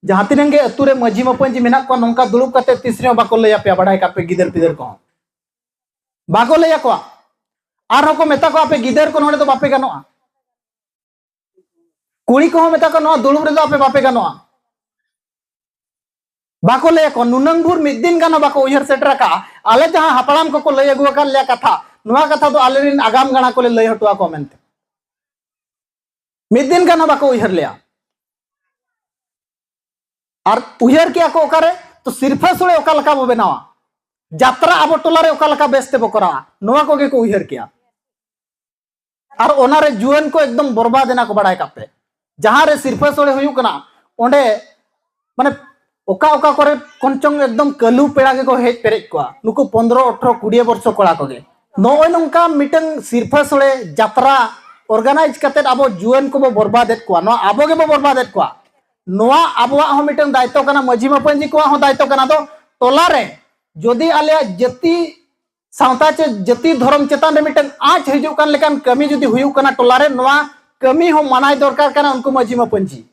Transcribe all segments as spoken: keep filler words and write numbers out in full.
ᱡᱟᱦᱟᱸ ᱛᱤᱱᱟᱹᱜ ᱜᱮ ᱟᱹᱛᱩ ᱨᱮ ᱢᱟᱹᱡᱷᱤ ᱢᱟᱹᱯᱟᱹᱧᱡᱤ ᱢᱮᱱᱟᱜ ᱠᱚᱣᱟ, ᱱᱚᱝᱠᱟ ᱫᱩᱲᱩᱵ ᱠᱟᱛᱮ ᱛᱤᱥ ᱨᱮᱦᱚᱸ ᱵᱟᱠᱚ ᱞᱟᱹᱭ ᱟᱯᱮᱭᱟ, ᱵᱟᱲᱟᱭ ᱠᱟᱜ ᱯᱮ, ᱜᱤᱫᱟᱹᱨ ᱯᱤᱫᱟᱹᱨ ᱠᱚᱦᱚᱸ ᱵᱟᱠᱚ ᱞᱟᱹᱭ ᱟᱠᱚᱣᱟ᱾ ᱟᱨᱦᱚᱸ ᱠᱚ ᱢᱮᱛᱟ ᱠᱚᱣᱟ, "ᱟᱯᱮ ᱜᱤᱫᱟᱹᱨ ᱠᱚ ᱱᱚᱰᱮ ᱫᱚ ᱵᱟᱯᱮ ᱜᱟᱱᱚᱜᱼᱟ", ᱠᱩᱲᱤ ᱠᱚᱦᱚᱸ ᱢᱮᱛᱟ ᱠᱚᱣᱟ, "ᱱᱚᱣᱟ ᱫᱩᱲᱩᱵ ᱨᱮᱫᱚ ᱟᱯᱮ ᱵᱟᱯᱮ ᱜᱟᱱᱚᱜᱼᱟ", ᱵᱟᱠᱚ ᱞᱟᱹᱭ ᱟᱠᱚ᱾ ᱱᱩᱱᱟᱹᱝ ᱵᱷᱳᱨ ᱢᱤᱫ ᱫᱤᱱ ᱜᱟᱱ ᱦᱚᱸ ᱵᱟᱠᱚ ᱩᱭᱦᱟᱹᱨ ᱥᱮᱴᱮᱨ ᱟᱠᱟᱫᱼᱟ, ᱟᱞᱮ ᱡᱟᱦᱟᱸ ᱦᱟᱯᱲᱟᱢ ᱠᱚᱠᱚ ᱞᱟᱹᱭ ᱟᱹᱜᱩ ᱟᱠᱟᱫ ᱞᱮᱭᱟ ᱠᱟᱛᱷᱟ, ᱱᱚᱣᱟ ᱠᱟᱛᱷᱟ ᱫᱚ ᱟᱞᱮᱨᱮᱱ ᱟᱜᱟᱢ ᱜᱟᱲᱟ ᱠᱚᱞᱮ ᱞᱟᱹᱭ ᱦᱚᱴᱚ ᱟᱠᱚᱣᱟ ᱢᱮᱱᱛᱮ᱾ ᱢᱤᱫ ᱫᱤᱱ ᱜᱟᱱ ᱦᱚᱸ ᱵᱟᱠᱚ ᱩᱭᱦᱟᱹᱨ ᱞᱮᱭᱟ᱾ ᱟᱨ ᱩᱭᱦᱟᱹᱨ ᱠᱮᱜᱼᱟ ᱠᱚ ᱚᱠᱟᱨᱮ? ᱛᱚ, ᱥᱤᱨᱯᱷᱟᱹ ᱥᱳᱲᱮ ᱚᱠᱟ ᱞᱮᱠᱟ ᱵᱚ ᱵᱮᱱᱟᱣᱟ, ᱡᱟᱛᱨᱟ ᱟᱵᱚ ᱴᱚᱞᱟ ᱨᱮ ᱚᱠᱟ ᱞᱮᱠᱟ ᱵᱮᱥ ᱛᱮᱵᱚ ᱠᱚᱨᱟᱣᱟ, ᱱᱚᱣᱟ ᱠᱚᱜᱮ ᱠᱚ ᱩᱭᱦᱟᱹᱨ ᱠᱮᱜᱼᱟ᱾ ᱟᱨ ᱚᱱᱟᱨᱮ ᱡᱩᱣᱟᱹᱱ ᱠᱚ ᱮᱠᱫᱚᱢ ᱵᱚᱨᱵᱟᱫ ᱮᱱᱟ ᱠᱚ, ᱵᱟᱲᱟᱭ ᱠᱟᱜ ᱯᱮ᱾ ᱡᱟᱦᱟᱸ ᱨᱮ ᱥᱤᱨᱯᱷᱟᱹ ᱥᱳᱲᱮ ᱦᱩᱭᱩᱜ ᱠᱟᱱᱟ, ᱚᱸᱰᱮ ᱢᱟᱱᱮ ᱚᱠᱟ ᱚᱠᱟ ᱠᱚᱨᱮ ᱠᱷᱚᱱ ᱪᱚᱝ ᱮᱠᱫᱚᱢ ᱠᱟᱹᱞᱩ ᱯᱮᱲᱟ ᱜᱮᱠᱚ ᱦᱮᱡ ᱯᱮᱨᱮᱡ ᱠᱚᱣᱟ᱾ ᱱᱩᱠᱩ ᱯᱚᱱᱫᱽᱨᱚ, ᱟᱴᱷᱨᱚ, ᱠᱩᱲᱤ ᱵᱚᱨᱥᱚ ᱠᱚᱲᱟ ᱠᱚᱜᱮ᱾ ᱱᱚᱜᱼᱚᱭ ᱱᱚᱝᱠᱟ ᱢᱤᱫᱴᱟᱝ ᱥᱤᱨᱯᱷᱟᱹ ᱥᱳᱲᱮ ᱡᱟᱛᱨᱟ organize ᱠᱟᱛᱮᱫ ᱟᱵᱚ ᱡᱩᱣᱟᱹᱱ ᱠᱚᱵᱚ ᱵᱚᱨᱵᱟᱫᱮᱫ ᱠᱚᱣᱟ, ᱱᱚᱣᱟ ᱟᱵᱚ ᱜᱮᱵᱚ ᱵᱚᱨᱵᱟᱫᱮᱫ ᱠᱚᱣᱟ᱾ ᱱᱚᱣᱟ ᱟᱵᱚᱣᱟᱜ ᱦᱚᱸ ᱢᱤᱫᱴᱟᱝ ᱫᱟᱭᱤᱛᱛᱚ ᱠᱟᱱᱟ, ᱢᱟᱹᱡᱷᱤ ᱢᱟᱹᱯᱟᱹᱧᱡᱤ ᱠᱚᱣᱟᱜ ᱦᱚᱸ ᱫᱟᱭᱤᱛᱛᱚ ᱠᱟᱱᱟ᱾ ᱫᱚ ᱴᱚᱞᱟ ᱨᱮ ᱡᱩᱫᱤ ᱟᱞᱮᱭᱟᱜ ᱡᱟᱹᱛᱤ ᱥᱟᱶᱛᱟ ᱪᱮ ᱡᱟᱹᱛᱤ ᱫᱷᱚᱨᱚᱢ ᱪᱮᱛᱟᱱ ᱨᱮ ᱢᱤᱫᱴᱟᱝ ᱟᱸᱪ ᱦᱤᱡᱩᱜ ᱠᱟᱱ ᱞᱮᱠᱟᱱ ᱠᱟᱹᱢᱤ ᱡᱩᱫᱤ ᱦᱩᱭᱩᱜ ᱠᱟᱱᱟ ᱴᱚᱞᱟ ᱨᱮ, ᱱᱚᱣᱟ ᱠᱟᱹᱢᱤ ᱦᱚᱸ ᱢᱟᱱᱟᱭ ᱫᱚᱨᱠᱟᱨ ᱠᱟᱱᱟ ᱩᱱᱠᱩ ᱢᱟᱹᱡᱷᱤ ᱢᱟᱹᱯᱟᱹᱧᱡᱤ᱾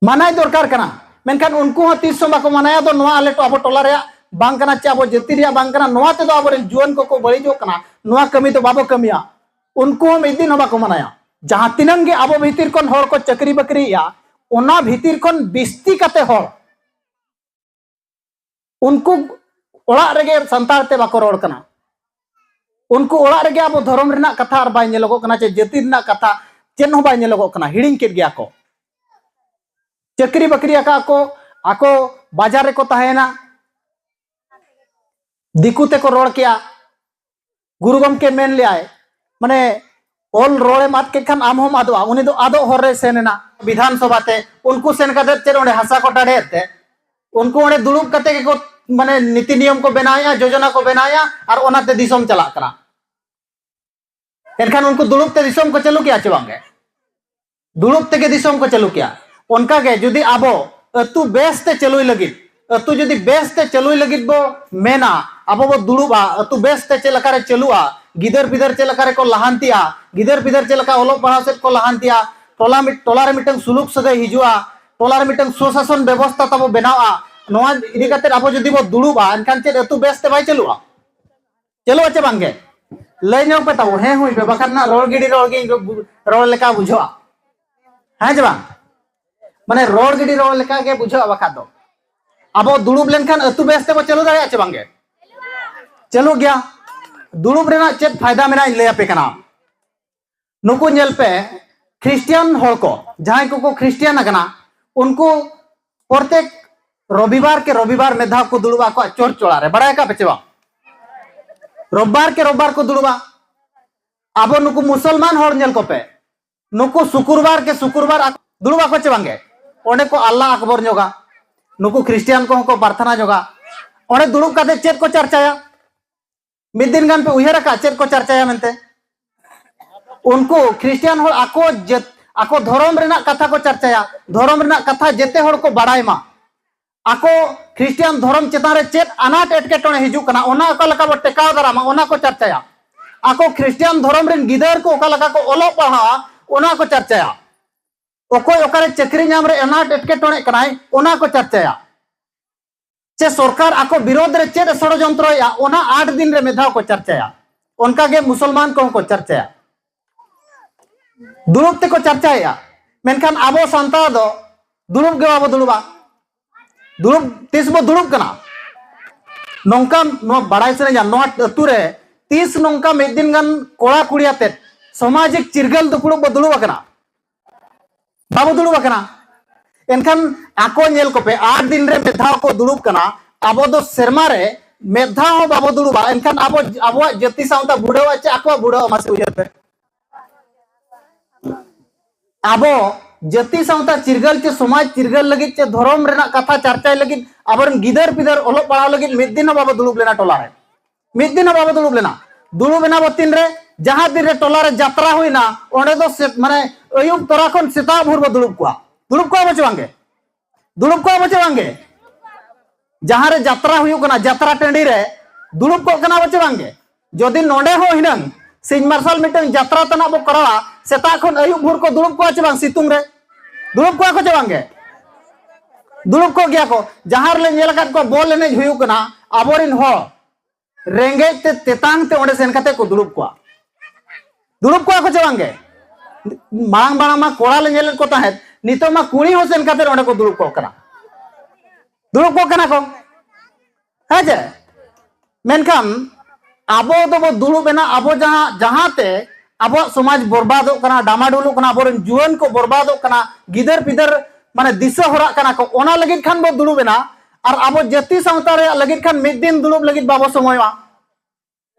ᱢᱟᱱᱟᱭ ᱫᱚᱨᱠᱟᱨ ᱠᱟᱱᱟ᱾ ᱢᱮᱱᱠᱷᱟᱱ ᱩᱱᱠᱩ ᱦᱚᱸ ᱛᱤᱥ ᱦᱚᱸ ᱵᱟᱠᱚ ᱢᱟᱱᱟᱭᱟ᱾ ᱫᱚ ᱱᱚᱣᱟ ᱟᱞᱮ ᱴᱚ-, ᱟᱵᱚ ᱴᱚᱞᱟ ᱨᱮᱭᱟᱜ ᱵᱟᱝ ᱠᱟᱱᱟ ᱪᱮ ᱟᱵᱚ ᱡᱟᱹᱛᱤ ᱨᱮᱭᱟᱜ ᱵᱟᱝ ᱠᱟᱱᱟ, ᱱᱚᱣᱟ ᱛᱮᱫᱚ ᱟᱵᱚᱨᱮᱱ ᱡᱩᱣᱟᱹᱱ ᱠᱚᱠᱚ ᱵᱟᱹᱲᱤᱡᱚᱜ ᱠᱟᱱᱟ, ᱱᱚᱣᱟ ᱠᱟᱹᱢᱤ ᱫᱚ ᱵᱟᱵᱚ ᱠᱟᱹᱢᱤᱭᱟ, ᱩᱱᱠᱩ ᱦᱚᱸ ᱢᱤᱫ ᱫᱤᱱ ᱦᱚᱸ ᱵᱟᱠᱚ ᱢᱟᱱᱟᱭᱟ᱾ ᱡᱟᱦᱟᱸ ᱛᱤᱱᱟᱹᱝ ᱜᱮ ᱟᱵᱚ ᱵᱷᱤᱛᱤᱨ ᱠᱷᱚᱱ ᱦᱚᱲ ᱠᱚ ᱪᱟᱹᱠᱨᱤ ᱵᱟᱹᱠᱨᱤᱭᱮᱜᱼᱟ, ᱚᱱᱟ ᱵᱷᱤᱛᱤᱨ ᱠᱷᱚᱱ ᱵᱤᱥᱛᱤ ᱠᱟᱛᱮ ᱦᱚᱲ ᱩᱱᱠᱩ ᱚᱲᱟᱜ ᱨᱮᱜᱮ ᱥᱟᱱᱛᱟᱲ ᱛᱮ ᱵᱟᱠᱚ ᱨᱚᱲ ᱠᱟᱱᱟ᱾ ᱩᱱᱠᱩ ᱚᱲᱟᱜ ᱨᱮᱜᱮ ᱟᱵᱚ ᱫᱷᱚᱨᱚᱢ ᱨᱮᱱᱟᱜ ᱠᱟᱛᱷᱟ ᱟᱨ ᱵᱟᱭ ᱧᱮᱞᱚᱜᱚᱜ ᱠᱟᱱᱟ, ᱪᱮ ᱡᱟᱹᱛᱤ ᱨᱮᱱᱟᱜ ᱠᱟᱛᱷᱟ ᱪᱮᱫ ᱦᱚᱸ ᱵᱟᱭ ᱧᱮᱞᱚᱜᱚᱜ ᱠᱟᱱᱟ, ᱦᱤᱲᱤᱧ ᱠᱮᱫ ᱜᱮᱭᱟ ᱠᱚ᱾ ᱪᱟᱹᱠᱨᱤ ᱵᱟᱹᱠᱨᱤ ᱟᱠᱟᱫ ᱠᱚ, ᱟᱠᱚ ᱵᱟᱡᱟᱨ ᱨᱮᱠᱚ ᱛᱟᱦᱮᱸᱭᱮᱱᱟ᱾ ᱫᱤᱠᱩ ᱛᱮᱠᱚ ᱨᱚᱲ ᱠᱮᱜᱼᱟ᱾ ᱜᱩᱨᱩ ᱜᱚᱢᱠᱮ ᱢᱮᱱ ᱞᱮᱭᱟᱭ, ᱢᱟᱱᱮ, ᱚᱞ ᱨᱚᱲᱮᱢ ᱟᱫ ᱠᱮᱫ ᱠᱷᱟᱱ ᱟᱢ ᱦᱚᱸᱢ ᱟᱫᱚᱜᱼᱟ᱾ ᱩᱱᱤ ᱫᱚ ᱟᱫᱚᱜ ᱦᱚᱨ ᱨᱮ ᱥᱮᱱ ᱮᱱᱟ᱾ ᱵᱤᱫᱷᱟᱱ ᱥᱚᱵᱷᱟ ᱛᱮ ᱩᱱᱠᱩ ᱥᱮᱱ ᱠᱟᱛᱮ ᱪᱮᱫ ᱚᱸᱰᱮ ᱦᱟᱥᱟ ᱠᱚ ᱴᱟᱰᱮᱭᱮᱫ ᱛᱮ, ᱩᱱᱠᱩ ᱚᱸᱰᱮ ᱫᱩᱲᱩᱵ ᱠᱟᱛᱮ ᱜᱮᱠᱚ, ᱢᱟᱱᱮ, ᱱᱤᱛᱤ ᱱᱤᱭᱚᱢ ᱠᱚ ᱵᱮᱱᱟᱣᱮᱫᱼᱟ, ᱡᱳᱡᱚᱱᱟ ᱠᱚ ᱵᱮᱱᱟᱣᱮᱫᱼᱟ, ᱟᱨ ᱚᱱᱟᱛᱮ ᱫᱤᱥᱚᱢ ᱪᱟᱞᱟᱜ ᱠᱟᱱᱟ᱾ ᱮᱱᱠᱷᱟᱱ ᱩᱱᱠᱩ ᱫᱩᱲᱩᱵ ᱛᱮ ᱫᱤᱥᱚᱢ ᱠᱚ ᱪᱟᱹᱞᱩ ᱠᱮᱜᱼᱟ ᱪᱮ ᱵᱟᱝᱜᱮ? ᱫᱩᱲᱩᱵ ᱛᱮᱜᱮ ᱫᱤᱥᱚᱢ ᱠᱚ ᱪᱟᱹᱞᱩ ᱠᱮᱜᱼᱟ᱾ ᱚᱱᱠᱟᱜᱮ ᱡᱩᱫᱤ ᱟᱵᱚ ᱟᱹᱛᱩ ᱵᱮᱥ ᱛᱮ ᱪᱟᱹᱞᱩᱭ ᱞᱟᱹᱜᱤᱫ, ᱟᱹᱛᱩ ᱡᱩᱫᱤ ᱵᱮᱥ ᱛᱮ ᱪᱟᱹᱞᱩᱭ ᱞᱟᱹᱜᱤᱫ ᱵᱚ ᱢᱮᱱᱟ, ᱟᱵᱚ ᱵᱚ ᱫᱩᱲᱩᱵᱼᱟ, ᱟᱹᱛᱩ ᱵᱮᱥ ᱛᱮ ᱪᱮᱫ ᱞᱮᱠᱟᱨᱮ ᱪᱟᱹᱞᱩᱜᱼᱟ, ᱜᱤᱫᱟᱹᱨ ᱯᱤᱫᱟᱹᱨ ᱪᱮᱫ ᱞᱮᱠᱟ ᱨᱮᱠᱚ ᱞᱟᱦᱟᱱᱛᱤᱜᱼᱟ, ᱜᱤᱫᱟᱹᱨ ᱯᱤᱫᱟᱹᱨ ᱪᱮᱫ ᱞᱮᱠᱟ ᱚᱞᱚᱜ ᱯᱟᱲᱦᱟᱣ ᱥᱮᱫ ᱠᱚ ᱞᱟᱦᱟᱱᱛᱤᱜᱼᱟ, ᱴᱚᱞᱟ ᱢᱤᱫ ᱴᱚᱞᱟ ᱨᱮ ᱢᱤᱫᱴᱟᱝ ᱥᱩᱞᱩᱠ ᱥᱟᱹᱜᱟᱹᱭ ᱦᱤᱡᱩᱜᱼᱟ, ᱴᱚᱞᱟ ᱨᱮ ᱢᱤᱫᱴᱟᱝ ᱥᱩᱥᱟᱥᱚᱱ ᱵᱮᱵᱚᱥᱛᱷᱟ ᱛᱟᱵᱚ ᱵᱮᱱᱟᱣᱼᱟ᱾ ᱱᱚᱣᱟ ᱤᱫᱤ ᱠᱟᱛᱮ ᱟᱵᱚ ᱡᱩᱫᱤ ᱵᱚ ᱫᱩᱲᱩᱵᱼᱟ, ᱮᱱᱠᱷᱟᱱ ᱪᱮᱫ ᱟᱹᱛᱩ ᱵᱮᱥ ᱛᱮ ᱵᱟᱭ ᱪᱟᱹᱞᱩᱜᱼᱟ? ᱪᱟᱹᱞᱩᱜᱼᱟ ᱪᱮ ᱵᱟᱝᱜᱮ? ᱞᱟᱹᱭ ᱧᱚᱜ ᱯᱮ ᱛᱟᱵᱚ᱾ ᱦᱮᱸ ᱦᱩᱭ ᱯᱮ, ᱵᱟᱠᱷᱟᱱ ᱱᱟᱜ ᱨᱚᱲ ᱜᱤᱰᱤ ᱨᱚᱲ ᱜᱮ ᱨᱚᱲ ᱞᱮᱠᱟ ᱵᱩᱡᱷᱟᱹᱜᱼᱟ᱾ ᱦᱮᱸ ᱪᱮ ᱵᱟᱝ? ᱢᱟᱱᱮ ᱨᱚᱲ ᱜᱤᱰᱤ ᱨᱚᱲ ᱞᱮᱠᱟ ᱜᱮ ᱵᱩᱡᱷᱟᱹᱜᱼᱟ ᱵᱟᱠᱷᱟᱡ ᱫᱚ᱾ ᱟᱵᱚ ᱫᱩᱲᱩᱵ ᱞᱮᱱᱠᱷᱟᱱ ᱟᱹᱛᱩ ᱵᱮᱥ ᱛᱮᱵᱚ ᱪᱟᱹᱞᱩ ᱫᱟᱲᱮᱭᱟᱜᱼᱟ ᱪᱮ ᱵᱟᱝᱜᱮ? ᱪᱟᱹᱞᱩᱜ ᱜᱮᱭᱟ᱾ ᱫᱩᱲᱩᱵ ᱨᱮᱱᱟᱜ ᱪᱮᱫ ᱯᱷᱟᱭᱫᱟ ᱢᱮᱱᱟᱜᱼᱟ, ᱤᱧ ᱞᱟᱹᱭ ᱟᱯᱮ ᱠᱟᱱᱟ᱾ ᱱᱩᱠᱩ ᱧᱮᱞ ᱯᱮ, ᱠᱷᱨᱤᱥᱴᱤᱭᱟᱱ ᱦᱚᱲ ᱠᱚ, ᱡᱟᱦᱟᱸᱭ ᱠᱚᱠᱚ ᱠᱷᱨᱤᱥᱴᱤᱭᱟᱱ ᱟᱠᱟᱱᱟ, ᱩᱱᱠᱩ ᱯᱨᱚᱛᱮᱠ ᱨᱚᱵᱤᱵᱟᱨ ᱠᱮ ᱨᱚᱵᱤᱵᱟᱨ ᱢᱤᱫ ᱫᱷᱟᱣ ᱠᱚ ᱫᱩᱲᱩᱵᱼᱟ ᱟᱠᱚᱣᱟᱜ ᱪᱚᱨᱪ ᱚᱲᱟᱜ ᱨᱮ᱾ ᱵᱟᱲᱟᱭ ᱟᱠᱟᱫ ᱯᱮ ᱪᱮ ᱵᱟᱝ? ᱨᱚᱵᱤᱵᱟᱨ ᱠᱮ ᱨᱚᱵᱤᱵᱟᱨ ᱠᱚ ᱫᱩᱲᱩᱵᱼᱟ᱾ ᱟᱵᱚ ᱱᱩᱠᱩ ᱢᱩᱥᱚᱞᱢᱟᱱ ᱦᱚᱲ ᱧᱮᱞ ᱠᱚᱯᱮ, ᱱᱩᱠᱩ ᱥᱩᱠᱩᱨᱵᱟᱨ ᱠᱮ ᱥᱩᱠᱩᱨᱵᱟᱨ ᱟᱠ-, ᱫᱩᱲᱩᱵ ᱟᱠᱚ ᱪᱮ ᱵᱟᱝᱜᱮ? ᱚᱸᱰᱮ ᱠᱚ ᱟᱞᱞᱟ ᱟᱠᱵᱚᱨ ᱧᱚᱜᱟ᱾ ᱱᱩᱠᱩ ᱠᱷᱨᱤᱥᱴᱤᱭᱟᱱ ᱠᱚᱦᱚᱸ ᱠᱚ ᱯᱨᱟᱨᱛᱷᱱᱟ ᱧᱚᱜᱟ᱾ ᱚᱸᱰᱮ ᱫᱩᱲᱩᱵ ᱠᱟᱛᱮ ᱪᱮᱫ ᱠᱚ ᱪᱟᱨᱪᱟᱭᱟ? ᱢᱤᱫ ᱫᱤᱱ ᱜᱟᱱ ᱯᱮ ᱩᱭᱦᱟᱹᱨ ᱟᱠᱟᱫ ᱪᱮᱫ ᱠᱚ ᱪᱟᱨᱪᱟᱭᱟ ᱢᱮᱱᱛᱮ? ᱩᱱᱠᱩ ᱠᱷᱨᱤᱥᱴᱤᱭᱟᱱ ᱦᱚᱲ ᱟᱠᱚ ᱡᱟᱹᱛ, ᱟᱠᱚ ᱫᱷᱚᱨᱚᱢ ᱨᱮᱱᱟᱜ ᱠᱟᱛᱷᱟ ᱠᱚ ᱪᱟᱨᱪᱟᱭᱟ, ᱫᱷᱚᱨᱚᱢ ᱨᱮᱱᱟᱜ ᱠᱟᱛᱷᱟ ᱡᱮᱛᱮ ᱦᱚᱲ ᱠᱚ ᱵᱟᱲᱟᱭ ᱢᱟ᱾ ᱟᱠᱚ ᱠᱷᱨᱤᱥᱴᱤᱭᱟᱱ ᱫᱷᱚᱨᱚᱢ ᱪᱮᱛᱟᱱ ᱨᱮ ᱪᱮᱫ ᱟᱱᱟᱴ ᱮᱴᱠᱮᱴᱚᱬᱮ ᱦᱤᱡᱩᱜ ᱠᱟᱱᱟ, ᱚᱱᱟ ᱚᱠᱟ ᱞᱮᱠᱟ ᱵᱚ ᱴᱮᱠᱟᱣ ᱫᱟᱨᱟᱢᱟ, ᱚᱱᱟ ᱠᱚ ᱪᱟᱨᱪᱟᱭᱟ᱾ ᱟᱠᱚ ᱠᱷᱨᱤᱥᱴᱤᱭᱟᱱ ᱫᱷᱚᱨᱚᱢ ᱨᱮᱱ ᱜᱤᱫᱟᱹᱨ ᱠᱚ ᱚᱠᱟ ᱞᱮᱠᱟ ᱠᱚ ᱚᱞᱚᱜ ᱯᱟᱲᱦᱟᱜᱼᱟ, ᱚᱱᱟ ᱠᱚ ᱪᱟᱨᱪᱟᱭᱟ᱾ ᱚᱠᱚᱭ ᱚᱠᱟᱨᱮ ᱪᱟᱹᱠᱨᱤ ᱧᱟᱢ ᱨᱮ ᱟᱱᱟᱴ ᱮᱴᱠᱮᱴᱚᱬᱮᱜ ᱠᱟᱱᱟᱭ, ᱚᱱᱟ ᱠᱚ ᱪᱟᱨᱪᱟᱭᱟ᱾ ᱪᱮ ᱥᱚᱨᱠᱟᱨ ᱟᱠᱚ ᱵᱤᱨᱳᱫᱷ ᱨᱮ ᱪᱮᱫ ᱮ ᱥᱚᱲᱚᱡᱚᱱᱛᱨᱚᱭᱮᱫᱼᱟ, ᱚᱱᱟ ᱟᱴ ᱫᱤᱱ ᱨᱮ ᱢᱤᱫ ᱫᱷᱟᱣ ᱠᱚ ᱪᱟᱨᱪᱟᱭᱟ᱾ ᱚᱱᱠᱟ ᱜᱮ ᱢᱩᱥᱚᱞᱢᱟᱱ ᱠᱚᱦᱚᱸ ᱠᱚ ᱪᱟᱨᱪᱟᱭᱟ᱾ ᱫᱩᱲᱩᱵ ᱛᱮᱠᱚ ᱪᱟᱨᱪᱟᱭᱮᱫᱼᱟ, ᱢᱮᱱᱠᱷᱟᱱ ᱟᱵᱚ ᱥᱟᱱᱛᱟᱲ ᱫᱚ ᱫᱩᱲᱩᱵ ᱜᱮ ᱵᱟᱵᱚ ᱫᱩᱲᱩᱵᱟ᱾ ᱫᱩᱲᱩᱵ, ᱛᱤᱥ ᱵᱚ ᱫᱩᱲᱩᱵ ᱠᱟᱱᱟ? ᱱᱚᱝᱠᱟ ᱱᱚᱣᱟ ᱵᱟᱲᱟᱭ ᱥᱟᱱᱟᱧᱟ, ᱱᱚᱣᱟ ᱟᱹᱛᱩ ᱨᱮ ᱛᱤᱥ ᱱᱚᱝᱠᱟ ᱢᱤᱫ ᱫᱤᱱ ᱜᱟᱱ ᱠᱚᱲᱟ ᱠᱩᱲᱤ ᱟᱛᱮᱫ ᱥᱟᱢᱟᱡᱤᱠ ᱪᱤᱨᱜᱟᱹᱞ ᱫᱩᱯᱲᱩᱵ ᱵᱚ ᱫᱩᱲᱩᱵ ᱟᱠᱟᱱᱟ? ᱵᱟᱵᱚ ᱫᱩᱲᱩᱵ ᱟᱠᱟᱱᱟ᱾ ᱮᱱᱠᱷᱟᱱ ᱟᱠᱚ ᱧᱮᱞ ᱠᱚᱯᱮ, ᱟᱴ ᱫᱤᱱ ᱨᱮ ᱢᱤᱫ ᱫᱷᱟᱣ ᱠᱚ ᱫᱩᱲᱩᱵ ᱠᱟᱱᱟ, ᱟᱵᱚ ᱫᱚ ᱥᱮᱨᱢᱟ ᱨᱮ ᱢᱤᱫ ᱫᱷᱟᱣ ᱦᱚᱸ ᱵᱟᱵᱚ ᱫᱩᱲᱩᱵᱟ᱾ ᱮᱱᱠᱷᱟᱱ ᱟᱵᱚ, ᱟᱵᱚᱣᱟᱜ ᱡᱟᱹᱛᱤ ᱥᱟᱶᱛᱟ ᱵᱩᱰᱟᱹᱣᱟ ᱪᱮ ᱟᱠᱚᱣᱟᱜ ᱵᱩᱰᱟᱹᱣᱟ? ᱢᱟᱥᱮ ᱩᱭᱦᱟᱹᱨ ᱯᱮ᱾ ᱟᱵᱚ ᱡᱟᱹᱛᱤ ᱥᱟᱶᱛᱟ ᱪᱤᱨᱜᱟᱹᱞ ᱪᱮ ᱥᱚᱢᱟᱡᱽ ᱪᱤᱨᱜᱟᱹᱞ ᱞᱟᱹᱜᱤᱫ ᱪᱮ ᱫᱷᱚᱨᱚᱢ ᱨᱮᱱᱟᱜ ᱠᱟᱛᱷᱟ ᱪᱟᱨᱪᱟᱭ ᱞᱟᱹᱜᱤᱫ, ᱟᱵᱚᱨᱮᱱ ᱜᱤᱫᱟᱹᱨ ᱯᱤᱫᱟᱹᱨ ᱚᱞᱚᱜ ᱯᱟᱲᱦᱟᱣ ᱞᱟᱹᱜᱤᱫ ᱢᱤᱫ ᱫᱤᱱ ᱦᱚᱸ ᱵᱟᱵᱚ ᱫᱩᱲᱩᱵ ᱞᱮᱱᱟ ᱴᱚᱞᱟ ᱨᱮ᱾ ᱢᱤᱫ ᱫᱤᱱ ᱦᱚᱸ ᱵᱟᱵᱚ ᱫᱩᱲᱩᱵ ᱞᱮᱱᱟ᱾ ᱫᱩᱲᱩᱵ ᱮᱱᱟ ᱵᱚ ᱛᱤᱱ ᱨᱮ? ᱡᱟᱦᱟᱸ ᱫᱤᱱ ᱨᱮ ᱴᱚᱞᱟ ᱨᱮ ᱡᱟᱛᱨᱟ ᱦᱩᱭᱱᱟ, ᱚᱸᱰᱮ ᱫᱚ ᱥᱮ-, ᱢᱟᱱᱮ ᱟᱹᱭᱩᱵ ᱛᱚᱨᱟ ᱠᱷᱚᱱ ᱥᱮᱛᱟᱜ ᱵᱷᱳᱨ ᱵᱚ ᱫᱩᱲᱩᱵ ᱠᱚᱣᱟ᱾ ᱫᱩᱲᱩᱵ ᱠᱚᱣᱟ ᱵᱚ ᱪᱮ ᱵᱟᱝᱜᱮ? ᱫᱩᱲᱩᱵ ᱠᱚᱣᱟ ᱵᱚ ᱪᱮ ᱵᱟᱝᱜᱮ? ᱡᱟᱦᱟᱸ ᱨᱮ ᱡᱟᱛᱨᱟ ᱦᱩᱭᱩᱜ ᱠᱟᱱᱟ, ᱡᱟᱛᱨᱟ ᱴᱟᱺᱰᱤ ᱨᱮ ᱫᱩᱲᱩᱵ ᱠᱚᱜ ᱠᱟᱱᱟ ᱵᱚ ᱪᱮ ᱵᱟᱝᱜᱮ? ᱡᱩᱫᱤ ᱱᱚᱰᱮ ᱦᱚᱸ ᱦᱩᱱᱟᱹᱝ ᱥᱤᱧ ᱢᱟᱨᱥᱟᱞ ᱢᱤᱫᱴᱟᱝ ᱡᱟᱛᱨᱟ ᱛᱟᱱᱟᱜ ᱵᱚ ᱠᱚᱨᱟᱣᱟ, ᱥᱮᱛᱟᱜ ᱠᱷᱚᱱ ᱟᱹᱭᱩᱵ ᱵᱷᱳᱨ ᱠᱚ ᱫᱩᱲᱩᱵ ᱠᱚᱣᱟ ᱪᱮ ᱵᱟᱝ? ᱥᱤᱛᱩᱝ ᱨᱮ ᱫᱩᱲᱩᱵ ᱠᱚᱣᱟ ᱠᱚ ᱪᱮ ᱵᱟᱝ ᱜᱮ? ᱫᱩᱲᱩᱵ ᱠᱚ ᱜᱮᱭᱟ ᱠᱚ᱾ ᱡᱟᱦᱟᱸ ᱨᱮᱞᱮ ᱧᱮᱞ ᱟᱠᱟᱫ ᱠᱚᱣᱟ ᱵᱚᱞ ᱮᱱᱮᱡ ᱦᱩᱭᱩᱜ ᱠᱟᱱᱟ, ᱟᱵᱚᱨᱮᱱ ᱦᱚᱲ ᱨᱮᱸᱜᱮᱡ ᱛᱮ ᱛᱮᱛᱟᱝ ᱛᱮ ᱚᱸᱰᱮ ᱥᱮᱱ ᱠᱟᱛᱮ ᱠᱚ ᱫᱩᱲᱩᱵ ᱠᱚᱣᱟ᱾ ᱫᱩᱲᱩᱵ ᱠᱚᱣᱟ ᱠᱚ ᱪᱮ ᱵᱟᱝ ᱜᱮ? ᱢᱟᱲᱟᱝ ᱢᱟᱲᱟᱝ ᱢᱟ ᱠᱚᱲᱟ ᱞᱮ ᱧᱮᱞᱮᱫ ᱠᱚ ᱛᱟᱦᱮᱸᱫ, ᱱᱤᱛᱚᱜ ᱢᱟ ᱠᱩᱲᱤ ᱦᱚᱸ ᱥᱮᱱ ᱠᱟᱛᱮ ᱚᱸᱰᱮ ᱠᱚ ᱫᱩᱲᱩᱵ ᱠᱚᱜ ᱠᱟᱱᱟ᱾ ᱫᱩᱲᱩᱵ ᱠᱚᱜ ᱠᱟᱱᱟ ᱠᱚ᱾ ᱦᱮᱸ ᱪᱮ? ᱢᱮᱱᱠᱷᱟᱱ ᱟᱵᱚ ᱫᱚᱵᱚ ᱫᱩᱲᱩᱵ ᱮᱱᱟ, ᱟᱵᱚ ᱡᱟᱦᱟᱸ, ᱡᱟᱦᱟᱸᱛᱮ ᱟᱵᱚᱣᱟᱜ ᱥᱚᱢᱟᱡᱽ ᱵᱚᱨᱵᱟᱫᱚᱜ ᱠᱟᱱᱟ, ᱰᱟᱢᱟᱰᱩᱞᱚᱜ ᱠᱟᱱᱟ, ᱟᱵᱚᱨᱮᱱ ᱡᱩᱣᱟᱹᱱ ᱠᱚ ᱵᱚᱨᱵᱟᱫᱚᱜ ᱠᱟᱱᱟ, ᱜᱤᱫᱟᱹᱨ ᱯᱤᱫᱟᱹᱨ ᱢᱟᱱᱮ ᱫᱤᱥᱟᱹ ᱦᱚᱨᱟᱜ ᱠᱟᱱᱟ ᱠᱚ, ᱚᱱᱟ ᱞᱟᱹᱜᱤᱫ ᱠᱷᱟᱱ ᱵᱚ ᱫᱩᱲᱩᱵ ᱮᱱᱟ᱾ ᱟᱨ ᱟᱵᱚ ᱡᱟᱹᱛᱤ ᱥᱟᱶᱛᱟ ᱨᱮᱭᱟᱜ ᱞᱟᱹᱜᱤᱫ ᱠᱷᱟᱱ ᱢᱤᱫ ᱫᱤᱱ ᱫᱩᱲᱩᱵ ᱞᱟᱹᱜᱤᱫ ᱵᱟᱵᱚ ᱥᱚᱢᱚᱭᱚᱜᱼᱟ᱾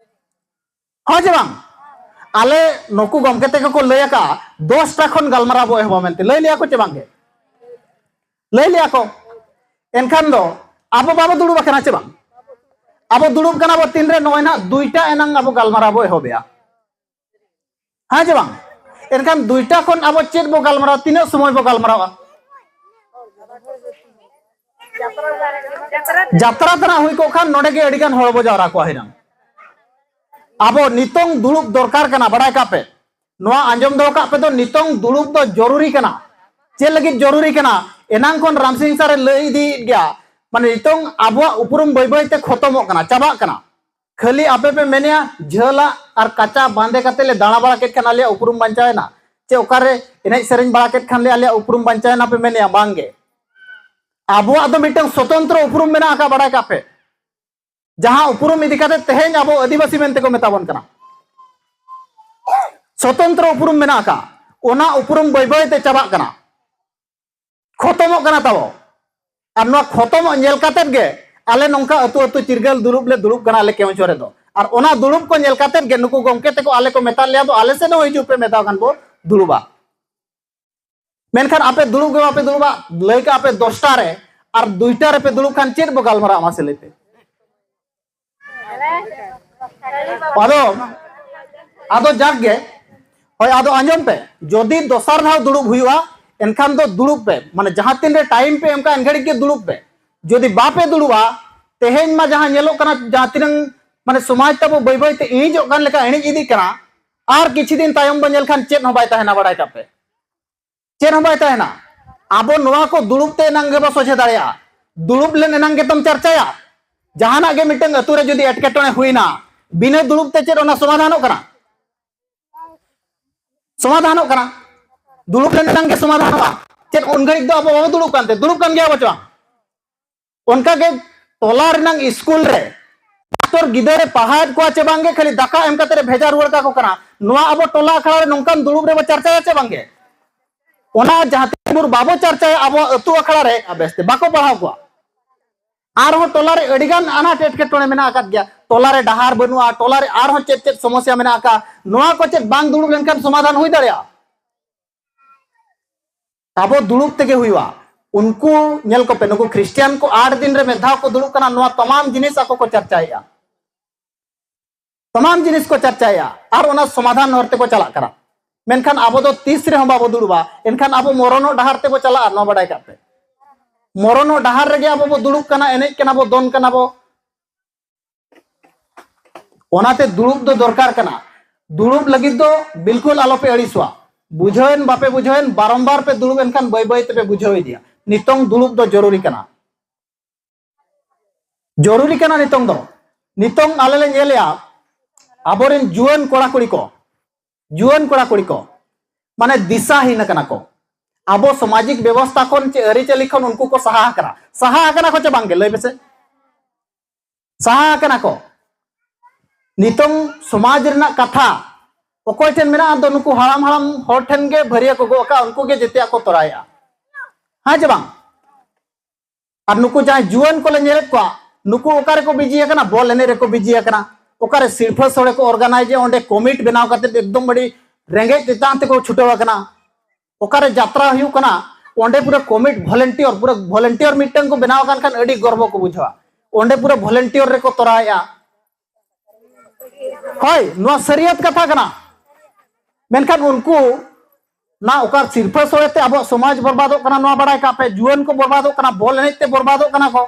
ᱦᱚᱸ ᱪᱮ ᱵᱟᱝ? ᱟᱞᱮ ᱱᱩᱠᱩ ᱜᱚᱢᱠᱮ ᱛᱮᱠᱚ ᱠᱚ ᱞᱟᱹᱭ ᱟᱠᱟᱫᱼᱟ, ᱫᱚᱥᱴᱟ ᱠᱷᱚᱱ ᱜᱟᱞᱢᱟᱨᱟᱣ ᱵᱚ ᱮᱦᱚᱵᱟ ᱢᱮᱱᱛᱮ᱾ ᱞᱟᱹᱭ ᱞᱮᱭᱟ ᱠᱚ ᱪᱮ ᱵᱟᱝ ᱜᱮ? ᱞᱟᱹᱭ ᱞᱮᱭᱟ ᱠᱚ᱾ ᱮᱱᱠᱷᱟᱱ ᱫᱚ ᱟᱵᱚ ᱵᱟᱵᱚ ᱫᱩᱲᱩᱵ ᱟᱠᱟᱱᱟ ᱪᱮ ᱵᱟᱝ? ᱟᱵᱚ ᱫᱩᱲᱩᱵ ᱠᱟᱱᱟ ᱵᱚ ᱛᱤᱱᱨᱮ? ᱱᱚᱜᱼᱚᱭ ᱱᱟᱦᱟᱜ ᱫᱩᱭᱴᱟ ᱮᱱᱟᱝ ᱟᱵᱚ ᱜᱟᱞᱢᱟᱨᱟᱣ ᱵᱚ ᱮᱦᱚᱵᱮᱜᱼᱟ᱾ ᱦᱮᱸ ᱪᱮ ᱵᱟᱝ? ᱮᱱᱠᱷᱟᱱ ᱫᱩᱭᱴᱟ ᱠᱷᱚᱱ ᱟᱵᱚ ᱪᱮᱫ ᱵᱚ ᱜᱟᱞᱢᱟᱨᱟᱣᱟ? ᱛᱤᱱᱟᱹᱜ ᱥᱚᱢᱚᱭ ᱵᱚ ᱜᱟᱞᱢᱟᱨᱟᱣᱟ? ᱡᱟᱛᱨᱟ ᱛᱮᱱᱟᱜ ᱦᱩᱭ ᱠᱚᱜ ᱠᱷᱟᱱ ᱱᱚᱰᱮ ᱜᱮ ᱟᱹᱰᱤ ᱜᱟᱱ ᱦᱚᱲ ᱵᱚ ᱡᱟᱣᱨᱟ ᱠᱚᱜᱼᱟ ᱦᱤᱱᱟᱹᱝ᱾ ᱟᱵᱚ ᱱᱤᱛᱚᱝ ᱫᱩᱲᱩᱵ ᱫᱚᱨᱠᱟᱨ ᱠᱟᱱᱟ, ᱵᱟᱲᱟᱭ ᱠᱟᱜ ᱯᱮ᱾ ᱱᱚᱣᱟ ᱟᱸᱡᱚᱢ ᱫᱚᱦᱚ ᱠᱟᱜ ᱯᱮ ᱫᱚ, ᱱᱤᱛᱚᱝ ᱫᱩᱲᱩᱵ ᱫᱚ ᱡᱚᱨᱩᱨᱤ ᱠᱟᱱᱟ᱾ ᱪᱮᱫ ᱞᱟᱹᱜᱤᱫ ᱡᱚᱨᱩᱨᱤ ᱠᱟᱱᱟ? ᱮᱱᱟᱝ ᱠᱷᱚᱱ ᱨᱟᱢᱥᱤᱝ ᱥᱟᱨᱮ ᱞᱟᱹᱭ ᱤᱫᱤᱭᱮᱫ ᱜᱮᱭᱟ, ᱢᱟᱱᱮ ᱱᱤᱛᱚᱝ ᱟᱵᱚᱣᱟᱜ ᱩᱯᱨᱩᱢ ᱵᱟᱹᱭ ᱵᱟᱹᱭ ᱛᱮ ᱠᱷᱚᱛᱚᱢᱚᱜ ᱠᱟᱱᱟ, ᱪᱟᱵᱟᱜ ᱠᱟᱱᱟ᱾ ᱠᱷᱟᱹᱞᱤ ᱟᱯᱮ ᱯᱮ ᱢᱮᱱᱮᱜᱼᱟ, ᱡᱷᱟᱹᱞᱟᱜ ᱟᱨ ᱠᱟᱪᱟ ᱵᱟᱸᱫᱮ ᱠᱟᱛᱮ ᱞᱮ ᱫᱟᱬᱟ ᱵᱟᱲᱟ ᱠᱮᱫ ᱠᱷᱟᱱ ᱟᱞᱮᱭᱟᱜ ᱩᱯᱨᱩᱢ ᱵᱟᱧᱪᱟᱣ ᱮᱱᱟ, ᱪᱮ ᱚᱠᱟᱨᱮ ᱮᱱᱮᱡ ᱥᱮᱨᱮᱧ ᱵᱟᱲᱟ ᱠᱮᱫ ᱠᱷᱟᱱ ᱞᱮ ᱟᱞᱮᱭᱟᱜ ᱩᱯᱨᱩᱢ ᱵᱟᱧᱪᱟᱣ ᱮᱱᱟ ᱯᱮ ᱢᱮᱱᱮᱜᱼᱟ? ᱵᱟᱝ ᱜᱮ᱾ ᱟᱵᱚᱣᱟᱜ ᱫᱚ ᱢᱤᱫᱴᱟᱝ ᱥᱚᱛᱚᱱᱛᱨᱚ ᱩᱯᱨᱩᱢ ᱢᱮᱱᱟᱜ ᱟᱠᱟᱫ, ᱵᱟᱲᱟᱭ ᱠᱟᱜ ᱯᱮ, ᱡᱟᱦᱟᱸ ᱩᱯᱨᱩᱢ ᱤᱫᱤ ᱠᱟᱛᱮ ᱛᱮᱦᱮᱧ ᱟᱵᱚ ᱟᱹᱫᱤᱵᱟᱹᱥᱤ ᱢᱮᱱᱛᱮ ᱠᱚ ᱢᱮᱛᱟ ᱵᱚᱱ ᱠᱟᱱᱟ᱾ ᱥᱚᱛᱚᱱᱛᱨᱚ ᱩᱯᱨᱩᱢ ᱢᱮᱱᱟᱜ ᱟᱠᱟᱫ, ᱚᱱᱟ ᱩᱯᱨᱩᱢ ᱵᱟᱹᱭ ᱵᱟᱹᱭ ᱛᱮ ᱪᱟᱵᱟᱜ ᱠᱟᱱᱟ, ᱠᱷᱚᱛᱚᱢᱚᱜ ᱠᱟᱱᱟ ᱛᱟᱵᱚ᱾ ᱟᱨ ᱱᱚᱣᱟ ᱠᱷᱚᱛᱚᱢᱚᱜ ᱧᱮᱞ ᱠᱟᱛᱮᱫ ᱜᱮ ᱟᱞᱮ ᱱᱚᱝᱠᱟ ᱟᱹᱛᱩ ᱟᱹᱛᱩ ᱪᱤᱨᱜᱟᱹᱞ ᱫᱩᱲᱩᱵ ᱞᱮ ᱫᱩᱲᱩᱵ ᱠᱟᱱᱟ ᱟᱞᱮ ᱠᱮᱣᱚᱱᱡᱷᱚᱨ ᱨᱮᱫᱚ᱾ ᱟᱨ ᱚᱱᱟ ᱫᱩᱲᱩᱵ ᱠᱚ ᱧᱮᱞ ᱠᱟᱛᱮᱫ ᱜᱮ ᱱᱩᱠᱩ ᱜᱚᱢᱠᱮ ᱛᱮᱠᱚ ᱟᱞᱮ ᱠᱚ ᱢᱮᱛᱟ ᱞᱮᱭᱟ, "ᱫᱚ ᱟᱞᱮ ᱥᱮᱫ ᱦᱚᱸ ᱦᱤᱡᱩᱜ ᱯᱮ, ᱢᱤᱫ ᱫᱷᱟᱣ ᱜᱟᱱ ᱵᱚ ᱫᱩᱲᱩᱵᱟ᱾" ᱢᱮᱱᱠᱷᱟᱱ ᱟᱯᱮ ᱫᱩᱲᱩᱵ ᱜᱮ ᱵᱟᱯᱮ ᱫᱩᱲᱩᱵᱟ, ᱞᱟᱹᱭ ᱠᱟᱜᱼᱟ ᱯᱮ ᱫᱚᱥᱴᱟ ᱨᱮ, ᱟᱨ ᱫᱩᱭᱴᱟ ᱨᱮᱯᱮ ᱫᱩᱲᱩᱵ ᱠᱷᱟᱱ ᱪᱮᱫ ᱵᱚ ᱜᱟᱞᱢᱟᱨᱟᱜᱼᱟ ᱢᱟᱥᱮ ᱞᱟᱹᱭ ᱯᱮ? ᱟᱫᱚ, ᱟᱫᱚ ᱡᱟᱠ ᱜᱮ, ᱦᱳᱭ, ᱟᱫᱚ ᱟᱸᱡᱚᱢ ᱯᱮ, ᱡᱩᱫᱤ ᱫᱚᱥᱟᱨ ᱫᱷᱟᱣ ᱫᱩᱲᱩᱵ ᱦᱩᱭᱩᱜᱼᱟ, ᱮᱱᱠᱷᱟᱱ ᱫᱚ ᱫᱩᱲᱩᱵ ᱯᱮ, ᱢᱟᱱᱮ ᱡᱟᱦᱟᱸ ᱛᱤᱱ ᱨᱮ ᱴᱟᱭᱤᱢ ᱯᱮ ᱮᱢ ᱠᱟᱜᱼᱟ, ᱮᱱ ᱜᱷᱟᱹᱲᱤᱡ ᱜᱮ ᱫᱩᱲᱩᱵ ᱯᱮ᱾ ᱡᱩᱫᱤ ᱵᱟᱯᱮ ᱫᱩᱲᱩᱵᱼᱟ, ᱛᱮᱦᱮᱧ ᱢᱟ ᱡᱟᱦᱟᱸ ᱧᱮᱞᱚᱜ ᱠᱟᱱᱟ, ᱡᱟᱦᱟᱸ ᱛᱤᱱᱟᱹᱝ ᱢᱟᱱᱮ ᱥᱚᱢᱟᱡᱽ ᱛᱟᱵᱚ ᱵᱟᱹᱭ ᱵᱟᱹᱭ ᱛᱮ ᱤᱬᱤᱡᱚᱜ ᱠᱟᱱ ᱞᱮᱠᱟ ᱤᱬᱤᱡ ᱤᱫᱤᱜ ᱠᱟᱱᱟ, ᱟᱨ ᱠᱤᱪᱷᱩ ᱫᱤᱱ ᱛᱟᱭᱚᱢ ᱵᱚ ᱧᱮᱞ ᱠᱷᱟᱱ ᱪᱮᱫ ᱦᱚᱸ ᱵᱟᱭ ᱛᱟᱦᱮᱱᱟ, ᱵᱟᱲᱟᱭ ᱠᱟᱜ ᱯᱮ᱾ ᱪᱮᱫ ᱦᱚᱸ ᱵᱟᱭ ᱛᱟᱦᱮᱱᱟ᱾ ᱟᱵᱚ ᱱᱚᱣᱟ ᱠᱚ ᱫᱩᱲᱩᱵ ᱛᱮ ᱮᱱᱟᱝ ᱜᱮᱵᱚ ᱥᱚᱡᱷᱮ ᱫᱟᱲᱮᱭᱟᱜᱼᱟ᱾ ᱫᱩᱲᱩᱵ ᱞᱮᱱ ᱮᱱᱟᱝ ᱜᱮᱛᱚᱢ ᱪᱟᱨᱪᱟᱭᱟ᱾ ᱡᱟᱦᱟᱱᱟᱜ ᱜᱮ ᱢᱤᱫᱴᱟᱝ ᱟᱹᱛᱩ ᱨᱮ ᱡᱩᱫᱤ ᱮᱴᱠᱮᱴᱚᱬᱮ ᱦᱩᱭᱱᱟ, ᱵᱤᱱᱟᱹ ᱫᱩᱲᱩᱵ ᱛᱮ ᱪᱮᱫ ᱚᱱᱟ ᱥᱚᱢᱟᱫᱷᱟᱱᱚᱜ ᱠᱟᱱᱟ? ᱥᱚᱢᱟᱫᱷᱟᱱᱚᱜ ᱠᱟᱱᱟ? ᱫᱩᱲᱩᱵ ᱞᱮᱱ ᱮᱱᱟᱝ ᱜᱮ ᱥᱚᱢᱟᱫᱷᱟᱱᱚᱜᱼᱟ᱾ ᱪᱮᱫ ᱩᱱ ᱜᱷᱟᱹᱲᱤᱡ ᱫᱚ ᱟᱵᱚ ᱵᱟᱵᱚ ᱫᱩᱲᱩᱵ ᱠᱟᱱᱛᱮ? ᱫᱩᱲᱩᱵ ᱠᱟᱱ ᱜᱮᱭᱟ ᱵᱚ ᱪᱚᱝ? ᱚᱱᱠᱟᱜᱮ ᱴᱚᱞᱟ ᱨᱮᱱᱟᱜ ᱥᱠᱩᱞ ᱨᱮ ᱢᱟᱥᱴᱚᱨ ᱜᱤᱫᱽᱨᱟᱹ ᱯᱟᱲᱦᱟᱣᱮᱫ ᱠᱚᱣᱟ ᱪᱮ ᱵᱟᱝᱜᱮ, ᱠᱷᱟᱹᱞᱤ ᱫᱟᱠᱟ ᱮᱢ ᱠᱟᱛᱮ ᱨᱮ ᱵᱷᱮᱡᱟ ᱨᱩᱣᱟᱹᱲ ᱠᱟᱠᱚ ᱠᱟᱱᱟ᱾ ᱱᱚᱣᱟ ᱟᱵᱚ ᱴᱚᱞᱟ ᱟᱠᱷᱲᱟ ᱨᱮ ᱱᱚᱝᱠᱟᱱ ᱫᱩᱲᱩᱵ ᱨᱮᱵᱚ ᱪᱟᱨᱪᱟᱭᱟ ᱪᱮ ᱵᱟᱝᱜᱮ? ᱚᱱᱟ ᱡᱟᱦᱟᱸ ᱛᱤᱱ ᱵᱷᱳᱨ ᱵᱟᱵᱚ ᱪᱟᱨᱪᱟᱭᱟ ᱟᱵᱚᱣᱟᱜ ᱟᱹᱛᱩ ᱟᱠᱷᱲᱟ ᱨᱮ, ᱵᱮᱥᱛᱮ ᱵᱟᱠᱚ ᱯᱟᱲᱦᱟᱣ ᱠᱚᱣᱟ᱾ ᱟᱨᱦᱚᱸ ᱴᱚᱞᱟ ᱨᱮ ᱟᱹᱰᱤᱜᱟᱱ ᱟᱱᱟᱴ ᱮᱴᱠᱮᱴᱚᱬᱮ ᱢᱮᱱᱟᱜ ᱟᱠᱟᱫ ᱜᱮᱭᱟ, ᱴᱚᱞᱟ ᱨᱮ ᱰᱟᱦᱟᱨ ᱵᱟᱹᱱᱩᱜᱼᱟ, ᱴᱚᱞᱟ ᱨᱮ ᱟᱨᱦᱚᱸ ᱪᱮᱫ ᱪᱮᱫ ᱥᱚᱢᱚᱥᱥᱟ ᱢᱮᱱᱟᱜ ᱟᱠᱟᱫ, ᱱᱚᱣᱟ ᱠᱚ ᱪᱮᱫ ᱵᱟᱝ ᱫᱩᱲᱩᱵ ᱞᱮᱱᱠᱷᱟᱱ ᱥᱚᱢᱟᱫᱷᱟᱱ ᱦᱩᱭ ᱫᱟᱲᱮᱭᱟᱜᱼᱟ? ᱟᱵᱚ ᱫᱩᱲᱩᱵ ᱛᱮᱜᱮ ᱦᱩᱭᱩᱜᱼᱟ᱾ ᱩᱱᱠᱩ ᱧᱮᱞ ᱠᱚᱯᱮ, ᱱᱩᱠᱩ ᱠᱷᱨᱤᱥᱴᱤᱭᱟᱱ ᱠᱚ ᱟᱴ ᱫᱤᱱ ᱨᱮ ᱢᱤᱫ ᱫᱷᱟᱣ ᱠᱚ ᱫᱩᱲᱩᱵ ᱠᱟᱱᱟ, ᱱᱚᱣᱟ ᱛᱟᱢᱟᱢ ᱡᱤᱱᱤᱥ ᱟᱠᱚ ᱠᱚ ᱪᱟᱨᱪᱟᱭᱮᱫᱼᱟ, ᱛᱟᱢᱟᱢ ᱡᱤᱱᱤᱥ ᱠᱚ ᱪᱟᱨᱪᱟᱭᱮᱫᱼᱟ, ᱟᱨ ᱚᱱᱟ ᱥᱚᱢᱟᱫᱷᱟᱱ ᱦᱚᱨ ᱛᱮᱠᱚ ᱪᱟᱞᱟᱜ ᱠᱟᱱᱟ᱾ ᱢᱮᱱᱠᱷᱟᱱ ᱟᱵᱚ ᱫᱚ ᱛᱤᱥ ᱨᱮᱦᱚᱸ ᱵᱟᱵᱚ ᱫᱩᱲᱩᱵᱟ, ᱮᱱᱠᱷᱟᱱ ᱟᱵᱚ ᱢᱚᱨᱚᱱᱚᱜ ᱰᱟᱦᱟᱨ ᱛᱮᱵᱚ ᱪᱟᱞᱟᱜᱼᱟ, ᱱᱚᱣᱟ ᱵᱟᱰᱟᱭ ᱠᱟᱜ ᱯᱮ᱾ ᱢᱚᱨᱚᱱᱚᱜ ᱰᱟᱦᱟᱨ ᱨᱮᱜᱮ ᱟᱵᱚ ᱵᱚ ᱫᱩᱲᱩᱵ ᱠᱟᱱᱟ, ᱮᱱᱮᱡ ᱠᱟᱱᱟ ᱵᱚ, ᱫᱚᱱ ᱠᱟᱱᱟ ᱵᱚ᱾ ᱚᱱᱟᱛᱮ ᱫᱩᱲᱩᱵ ᱫᱚ ᱫᱚᱨᱠᱟᱨ ᱠᱟᱱᱟ᱾ ᱫᱩᱲᱩᱵ ᱞᱟᱹᱜᱤᱫ ᱫᱚ ᱵᱤᱞᱠᱩᱞ ᱟᱞᱚᱯᱮ ᱟᱹᱲᱤᱥᱚᱜᱼᱟ᱾ ᱵᱩᱡᱷᱟᱹᱣᱮᱱ ᱵᱟᱯᱮ ᱵᱩᱡᱷᱟᱹᱣᱮᱱ, ᱵᱟᱨᱚᱢᱵᱟᱨ ᱯᱮ ᱫᱩᱲᱩᱵ ᱮᱱᱠᱷᱟᱱ ᱵᱟᱹᱭ ᱵᱟᱹᱭ ᱛᱮᱯᱮ ᱵᱩᱡᱷᱟᱹᱣ ᱤᱫᱤᱭᱟ᱾ ᱱᱤᱛᱚᱝ ᱫᱩᱲᱩᱵ ᱫᱚ ᱡᱚᱨᱩᱨᱤ ᱠᱟᱱᱟ, ᱡᱚᱨᱩᱨᱤ ᱠᱟᱱᱟ ᱱᱤᱛᱚᱝ ᱫᱚ᱾ ᱱᱤᱛᱚᱝ ᱟᱞᱮ ᱞᱮ ᱧᱮᱞᱮᱜᱼᱟ, ᱟᱵᱚᱨᱮᱱ ᱡᱩᱣᱟᱹᱱ ᱠᱚᱲᱟ ᱠᱩᱲᱤ ᱠᱚ, ᱡᱩᱣᱟᱹᱱ ᱠᱚᱲᱟ ᱠᱩᱲᱤ ᱠᱚ ᱢᱟᱱᱮ ᱫᱤᱥᱟᱦᱤᱱ ᱟᱠᱟᱱᱟ ᱠᱚ᱾ ᱟᱵᱚ ᱥᱟᱢᱟᱡᱤᱠ ᱵᱮᱵᱚᱥᱛᱷᱟ ᱠᱷᱚᱱ ᱪᱮ ᱟᱹᱨᱤᱪᱟᱹᱞᱤ ᱠᱷᱚᱱ ᱩᱱᱠᱩ ᱠᱚ ᱥᱟᱦᱟ ᱟᱠᱟᱱᱟ᱾ ᱥᱟᱦᱟ ᱟᱠᱟᱱᱟ ᱠᱚ ᱪᱮ ᱵᱟᱝᱜᱮ? ᱞᱟᱹᱭ ᱯᱮᱥᱮ, ᱥᱟᱦᱟ ᱟᱠᱟᱱᱟ ᱠᱚ᱾ ᱱᱤᱛᱚᱝ ᱥᱚᱢᱟᱡᱽ ᱨᱮᱱᱟᱜ ᱠᱟᱛᱷᱟ ᱚᱠᱚᱭ ᱴᱷᱮᱱ ᱢᱮᱱᱟᱜᱼᱟ? ᱫᱚ ᱱᱩᱠᱩ ᱦᱟᱲᱟᱢ ᱦᱟᱲᱟᱢ ᱦᱚᱲ ᱴᱷᱮᱱ ᱜᱮ ᱵᱷᱟᱹᱨᱭᱟᱹ ᱠᱚ ᱜᱚᱜ ᱟᱠᱟᱫᱼᱟ, ᱩᱱᱠᱩ ᱜᱮ ᱡᱮᱛᱮᱭᱟᱜ ᱠᱚ ᱛᱚᱨᱟᱭᱮᱫᱼᱟ᱾ ᱦᱮᱸ ᱪᱮ ᱵᱟᱝ? ᱟᱨ ᱱᱩᱠᱩ ᱡᱟᱦᱟᱸᱭ ᱡᱩᱣᱟᱹᱱ ᱠᱚᱞᱮ ᱧᱮᱞᱮᱫ ᱠᱚᱣᱟ, ᱱᱩᱠᱩ ᱚᱠᱟ ᱨᱮᱠᱚ ᱵᱤᱡᱤ ᱟᱠᱟᱱᱟ? ᱵᱚᱞ ᱮᱱᱮᱡ ᱨᱮᱠᱚ ᱵᱤᱡᱤ ᱟᱠᱟᱱᱟ᱾ ᱚᱠᱟᱨᱮ ᱥᱤᱨᱯᱷᱟᱹ ᱥᱚᱲᱮ ᱠᱚ ᱚᱨᱜᱟᱱᱟᱭᱤᱡᱮ, ᱚᱸᱰᱮ ᱠᱚᱢᱤᱴ ᱵᱮᱱᱟᱣ ᱠᱟᱛᱮ ᱮᱠᱫᱚᱢ ᱟᱹᱰᱤ ᱨᱮᱸᱜᱮᱡ ᱛᱮᱛᱟᱝ ᱛᱮᱠᱚ ᱪᱷᱩᱴᱟᱹᱣ ᱟᱠᱟᱱᱟ᱾ ᱚᱠᱟᱨᱮ ᱡᱟᱛᱨᱟ ᱦᱩᱭᱩᱜ ᱠᱟᱱᱟ, ᱚᱸᱰᱮ ᱯᱩᱨᱟᱹ ᱠᱚᱢᱤᱴ ᱵᱷᱚᱞᱮᱱᱴᱤᱭᱚᱨ, ᱯᱩᱨᱟᱹ ᱵᱷᱚᱞᱮᱱᱴᱤᱭᱚᱨ ᱢᱤᱫᱴᱟᱝ ᱠᱚ ᱵᱮᱱᱟᱣ ᱟᱠᱟᱱ ᱠᱷᱟᱱ ᱟᱹᱰᱤ ᱜᱚᱨᱵᱚ ᱠᱚ ᱵᱩᱡᱷᱟᱹᱣᱟ᱾ ᱚᱸᱰᱮ ᱯᱩᱨᱟᱹ ᱵᱷᱚᱞᱮᱱᱴᱤᱭᱚᱨ ᱨᱮᱠᱚ ᱛᱚᱨᱟᱣᱮᱫᱼᱟ᱾ ᱦᱳᱭ, ᱱᱚᱣᱟ ᱥᱟᱹᱨᱤᱭᱟᱛ ᱠᱟᱛᱷᱟ ᱠᱟᱱᱟ᱾ ᱢᱮᱱᱠᱷᱟᱱ ᱩᱱᱠᱩ ᱱᱟ ᱚᱠᱟ ᱥᱤᱨᱯᱷᱟᱹ ᱥᱚᱲᱮ ᱛᱮ ᱟᱵᱚᱣᱟᱜ ᱥᱚᱢᱟᱡᱽ ᱵᱚᱨᱵᱟᱫᱚᱜ ᱠᱟᱱᱟ, ᱱᱚᱣᱟ ᱵᱟᱲᱟᱭ ᱠᱟᱜ ᱯᱮ᱾ ᱡᱩᱣᱟᱹᱱ ᱠᱚ ᱵᱚᱨᱵᱟᱫᱚᱜ ᱠᱟᱱᱟ, ᱵᱚᱞ ᱮᱱᱮᱡ ᱛᱮ ᱵᱚᱨᱵᱟᱫᱚᱜ ᱠᱟᱱᱟ ᱠᱚ᱾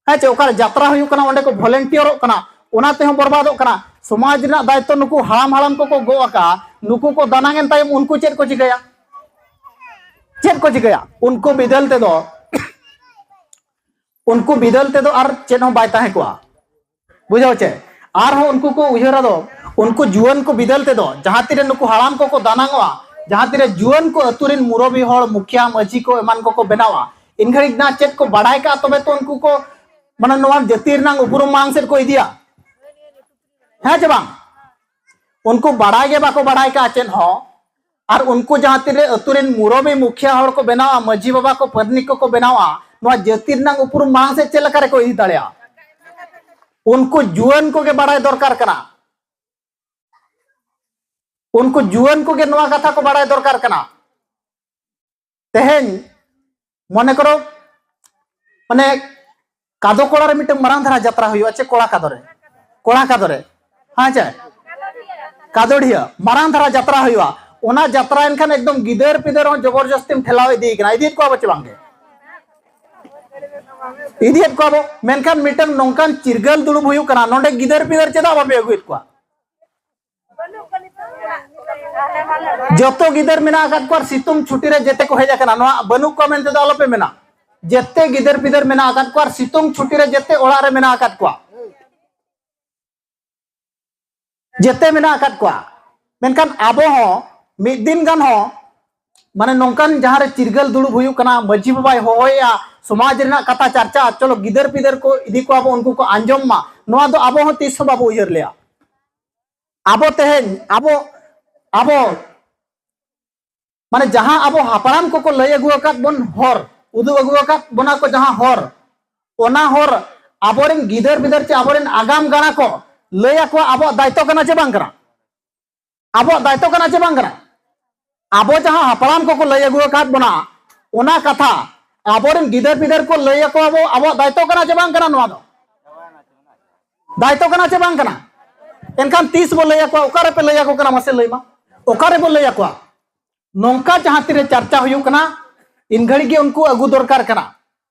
ᱦᱮᱸ ᱪᱮ, ᱚᱠᱟᱨᱮ ᱡᱟᱛᱨᱟ ᱦᱩᱭᱩᱜ ᱠᱟᱱᱟ, ᱚᱸᱰᱮ ᱠᱚ ᱵᱷᱚᱞᱮᱱᱴᱤᱭᱟᱨᱚᱜ ᱠᱟᱱᱟ, ᱚᱱᱟ ᱛᱮᱦᱚᱸ ᱵᱚᱨᱵᱟᱫᱚᱜ ᱠᱟᱱᱟ᱾ ᱥᱚᱢᱟᱡᱽ ᱨᱮᱱᱟᱜ ᱫᱟᱭᱤᱛᱛᱚ ᱱᱩᱠᱩ ᱦᱟᱲᱟᱢ ᱦᱟᱲᱟᱢ ᱠᱚᱠᱚ ᱜᱚᱜ ᱟᱠᱟᱫᱼᱟ, ᱱᱩᱠᱩ ᱠᱚ ᱫᱟᱱᱟᱝ ᱮᱱ ᱛᱟᱭᱚᱢ ᱩᱱᱠᱩ ᱪᱮᱫ ᱠᱚ ᱪᱤᱠᱟᱹᱭᱟ? ᱪᱮᱫ ᱠᱚ ᱪᱤᱠᱟᱹᱭᱟ? ᱩᱱᱠᱩ ᱵᱤᱫᱟᱹᱞ ᱛᱮᱫᱚ ᱩᱱᱠᱩ ᱵᱤᱫᱟᱹᱞ ᱛᱮᱫᱚ ᱟᱨ ᱪᱮᱫ ᱦᱚᱸ ᱵᱟᱭ ᱛᱟᱦᱮᱸ ᱠᱚᱜᱼᱟ᱾ ᱵᱩᱡᱷᱟᱹᱣ ᱪᱮ? ᱟᱨᱦᱚᱸ ᱩᱱᱠᱩ ᱠᱚ ᱩᱭᱦᱟᱹᱨᱟ ᱫᱚ, ᱩᱱᱠᱩ ᱡᱩᱣᱟᱹᱱ ᱠᱚ ᱵᱤᱫᱟᱹᱞ ᱛᱮᱫᱚ ᱡᱟᱦᱟᱸ ᱛᱤᱨᱮ ᱱᱩᱠᱩ ᱦᱟᱲᱟᱢ ᱠᱚᱠᱚ ᱫᱟᱱᱟᱝᱚᱜᱼᱟ, ᱡᱟᱦᱟᱸ ᱛᱤᱨᱮ ᱡᱩᱣᱟᱹᱱ ᱠᱚ ᱟᱹᱛᱩ ᱨᱮᱱ ᱢᱩᱨᱚᱵᱤ ᱦᱚᱲ, ᱢᱩᱠᱷᱤᱭᱟ, ᱢᱟᱹᱡᱷᱤ ᱠᱚ ᱮᱢᱟᱱ ᱠᱚᱠᱚ ᱵᱮᱱᱟᱣᱟ, ᱤᱱ ᱜᱷᱟᱹᱲᱤᱡ ᱱᱟ ᱪᱮᱫ ᱠᱚ ᱵᱟᱲᱟᱭ ᱠᱟᱜᱼᱟ, ᱛᱚᱵᱮ ᱛᱚ ᱩᱱᱠᱩ ᱠᱚ, ᱢᱟᱱᱮ, ᱱᱚᱣᱟ ᱡᱟᱹᱛᱤ ᱨᱮᱱᱟᱜ ᱩᱯᱨᱩᱢ ᱢᱟᱲᱟᱝ ᱥᱮᱫ ᱠᱚ ᱤᱫᱤᱭᱟ᱾ ᱦᱮᱸ ᱪᱮ ᱵᱟᱝ? ᱩᱱᱠᱩ ᱵᱟᱲᱟᱭ ᱜᱮ ᱵᱟᱠᱚ ᱵᱟᱲᱟᱭ ᱠᱟᱜᱼᱟ ᱪᱮᱫ ᱦᱚᱸ᱾ ᱟᱨ ᱩᱱᱠᱩ ᱡᱟᱦᱟᱸ ᱛᱤᱨᱮ ᱟᱹᱛᱩ ᱨᱮᱱ ᱢᱩᱨᱚᱵᱤ ᱢᱩᱠᱷᱤᱭᱟ ᱦᱚᱲ ᱠᱚ ᱵᱮᱱᱟᱣᱟ, ᱢᱟᱹᱡᱷᱤ ᱵᱟᱵᱟ ᱠᱚ, ᱯᱟᱨᱟᱱᱤᱠ ᱠᱚᱠᱚ ᱵᱮᱱᱟᱣᱟ, ᱱᱚᱣᱟ ᱡᱟᱹᱛᱤ ᱨᱮᱱᱟᱜ ᱩᱯᱨᱩᱢ ᱢᱟᱲᱟᱝ ᱥᱮᱫ ᱪᱮᱫ ᱞᱮᱠᱟ ᱨᱮᱠᱚ ᱤᱫᱤ ᱫᱟᱲᱮᱭᱟᱜᱼᱟ? ᱩᱱᱠᱩ ᱡᱩᱣᱟᱹᱱ ᱠᱚᱜᱮ ᱵᱟᱲᱟᱭ ᱫᱚᱨᱠᱟᱨ ᱠᱟᱱᱟ᱾ ᱩᱱᱠᱩ ᱡᱩᱣᱟᱹᱱ ᱠᱚᱜᱮ ᱱᱚᱣᱟ ᱠᱟᱛᱷᱟ ᱠᱚ ᱵᱟᱲᱟᱭ ᱫᱚᱨᱠᱟᱨ ᱠᱟᱱᱟ᱾ ᱛᱮᱦᱮᱧ ᱢᱚᱱᱮ ᱠᱚᱨᱚ, ᱢᱟᱱᱮ, ᱠᱟᱫᱚ ᱠᱚᱲᱟ ᱨᱮ ᱢᱤᱫᱴᱟᱝ ᱢᱟᱨᱟᱝ ᱫᱷᱟᱨᱟ ᱡᱟᱛᱨᱟ ᱦᱩᱭᱩᱜᱼᱟ, ᱪᱮ ᱠᱚᱲᱟ ᱠᱟᱫᱚ ᱨᱮ, ᱠᱚᱲᱟ ᱠᱟᱫᱚ ᱨᱮ, ᱦᱮᱸ ᱪᱮ, ᱠᱟᱫᱚᱲᱤᱭᱟᱹ ᱢᱟᱨᱟᱝ ᱫᱷᱟᱨᱟ ᱡᱟᱛᱨᱟ ᱦᱩᱭᱩᱜᱼᱟ᱾ ᱚᱱᱟ ᱡᱟᱛᱨᱟ ᱮᱱᱠᱷᱟᱱ ᱮᱠᱫᱚᱢ ᱜᱤᱫᱟᱹᱨ ᱯᱤᱫᱟᱹᱨ ᱦᱚᱸ ᱡᱚᱵᱚᱨᱡᱚᱥᱛᱤᱢ ᱴᱷᱮᱞᱟᱣ ᱤᱫᱤᱭᱮ ᱠᱟᱱᱟ᱾ ᱤᱫᱤᱭᱮᱫ ᱠᱚᱣᱟ ᱵᱚ ᱪᱮ ᱵᱟᱝᱜᱮ? ᱤᱫᱤᱭᱮᱫ ᱠᱚᱣᱟ ᱵᱚ᱾ ᱢᱮᱱᱠᱷᱟᱱ ᱢᱤᱫᱴᱟᱝ ᱱᱚᱝᱠᱟᱱ ᱪᱤᱨᱜᱟᱹᱞ ᱫᱩᱲᱩᱵ ᱦᱩᱭᱩᱜ ᱠᱟᱱᱟ, ᱱᱚᱰᱮ ᱜᱤᱫᱟᱹᱨ ᱯᱤᱫᱟᱹᱨ ᱪᱮᱫᱟᱜ ᱵᱟᱯᱮ ᱟᱹᱜᱩᱭᱮᱫ ᱠᱚᱣᱟ? ᱡᱚᱛᱚ ᱜᱤᱫᱟᱹᱨ ᱢᱮᱱᱟᱜ ᱟᱠᱟᱫ ᱠᱚᱣᱟ ᱟᱨ ᱥᱤᱛᱩᱝ ᱪᱷᱩᱴᱤ ᱨᱮ ᱡᱮᱛᱮ ᱠᱚ ᱦᱮᱡ ᱟᱠᱟᱱᱟ᱾ ᱱᱚᱣᱟ ᱵᱟᱹᱱᱩᱜ ᱠᱚᱣᱟ ᱢᱮᱱᱛᱮ ᱫᱚ ᱟᱞᱚᱯᱮ ᱢᱮᱱᱟ᱾ ᱡᱮᱛᱮ ᱜᱤᱫᱟᱹᱨ ᱯᱤᱫᱟᱹᱨ ᱢᱮᱱᱟᱜ ᱟᱠᱟᱫ ᱠᱚᱣᱟ ᱟᱨ ᱥᱤᱛᱩᱝ ᱪᱷᱩᱴᱤ ᱨᱮ ᱡᱮᱛᱮ ᱚᱲᱟᱜ ᱨᱮ ᱢᱮᱱᱟᱜ ᱟᱠᱟᱫ ᱠᱚᱣᱟ᱾ ᱡᱮᱛᱮ ᱢᱮᱱᱟᱜ ᱟᱠᱟᱫ ᱠᱚᱣᱟ᱾ ᱢᱮᱱᱠᱷᱟᱱ ᱟᱵᱚ ᱦᱚᱸ ᱢᱤᱫ ᱫᱤᱱ ᱜᱟᱱ ᱦᱚᱸ, ᱢᱟᱱᱮ, ᱱᱚᱝᱠᱟᱱ ᱡᱟᱦᱟᱸ ᱨᱮ ᱪᱤᱨᱜᱟᱹᱞ ᱫᱩᱲᱩᱵ ᱦᱩᱭᱩᱜ ᱠᱟᱱᱟ, ᱢᱟᱹᱡᱷᱤ ᱵᱟᱵᱟᱭ ᱦᱚᱦᱚᱭᱮᱜᱼᱟ, ᱥᱚᱢᱟᱡᱽ ᱨᱮᱱᱟᱜ ᱠᱟᱛᱷᱟ ᱪᱟᱨᱪᱟ, ᱪᱚᱞᱚ ᱜᱤᱫᱟᱹᱨ ᱯᱤᱫᱟᱹᱨ ᱠᱚ ᱤᱫᱤ ᱠᱚᱣᱟ ᱵᱚ, ᱩᱱᱠᱩ ᱠᱚ ᱟᱸᱡᱚᱢ ᱢᱟ, ᱱᱚᱣᱟ ᱫᱚ ᱟᱵᱚ ᱦᱚᱸ ᱛᱤᱥ ᱦᱚᱸ ᱵᱟᱵᱚ ᱩᱭᱦᱟᱹᱨ ᱞᱮᱜᱼᱟ᱾ ᱟᱵᱚ ᱛᱮᱦᱮᱧ, ᱟᱵᱚ, ᱟᱵᱚ, ᱢᱟᱱᱮ, ᱡᱟᱦᱟᱸ ᱟᱵᱚ ᱦᱟᱯᱲᱟᱢ ᱠᱚᱠᱚ ᱞᱟᱹᱭ ᱟᱹᱜᱩ ᱟᱠᱟᱫ ᱵᱚᱱ ᱦᱚᱨ, ᱩᱫᱩᱜ ᱟᱹᱜᱩ ᱟᱠᱟᱫ ᱵᱚᱱᱟ ᱠᱚ ᱡᱟᱦᱟᱸ ᱦᱚᱨ, ᱚᱱᱟ ᱦᱚᱨ ᱟᱵᱚᱨᱮᱱ ᱜᱤᱫᱟᱹᱨ ᱯᱤᱫᱟᱹᱨ ᱪᱮ ᱟᱵᱚᱨᱮᱱ ᱟᱜᱟᱢ ᱜᱟᱲᱟ ᱠᱚ ᱞᱟᱹᱭ ᱟᱠᱚᱣᱟ ᱟᱵᱚᱣᱟᱜ ᱫᱟᱭᱤᱛᱛᱚ ᱠᱟᱱᱟ ᱪᱮ ᱵᱟᱝ ᱠᱟᱱᱟ? ᱟᱵᱚᱣᱟᱜ ᱫᱟᱭᱤᱛᱛᱚ ᱠᱟᱱᱟ ᱪᱮ ᱵᱟᱝ ᱠᱟᱱᱟ? ᱟᱵᱚ ᱡᱟᱦᱟᱸ ᱦᱟᱯᱲᱟᱢ ᱠᱚᱠᱚ ᱞᱟᱹᱭ ᱟᱹᱜᱩ ᱟᱠᱟᱫ ᱵᱚᱱᱟ, ᱚᱱᱟ ᱠᱟᱛᱷᱟ ᱟᱵᱚᱨᱮᱱ ᱜᱤᱫᱟᱹᱨ ᱯᱤᱫᱟᱹᱨ ᱠᱚ ᱞᱟᱹᱭ ᱟᱠᱚᱣᱟ ᱵᱚ, ᱟᱵᱚᱣᱟᱜ ᱫᱟᱭᱤᱛᱛᱚ ᱠᱟᱱᱟ ᱪᱮ ᱵᱟᱝ ᱠᱟᱱᱟ? ᱱᱚᱣᱟ ᱫᱚ ᱫᱟᱭᱤᱛᱛᱚ ᱠᱟᱱᱟ ᱪᱮ ᱵᱟᱝ ᱠᱟᱱᱟ? ᱮᱱᱠᱷᱟᱱ ᱛᱤᱥ ᱵᱚ ᱞᱟᱹᱭ ᱟᱠᱚᱣᱟ? ᱚᱠᱟ ᱨᱮᱯᱮ ᱞᱟᱹᱭ ᱟᱠᱚ ᱠᱟᱱᱟ? ᱢᱟᱥᱮ ᱞᱟᱹᱭ ᱢᱟ, ᱚᱠᱟ ᱨᱮᱵᱚ ᱞᱟᱹᱭ ᱟᱠᱚᱣᱟ? ᱱᱚᱝᱠᱟ ᱡᱟᱦᱟᱸ ᱛᱤᱨᱮ ᱪᱟᱨᱪᱟ ᱦᱩᱭᱩᱜ ᱠᱟᱱᱟ, ᱤᱱ ᱜᱷᱟᱹᱲᱤᱡ ᱜᱮ ᱩᱱᱠᱩ ᱟᱹᱜᱩ ᱫᱚᱨᱠᱟᱨ ᱠᱟᱱᱟ᱾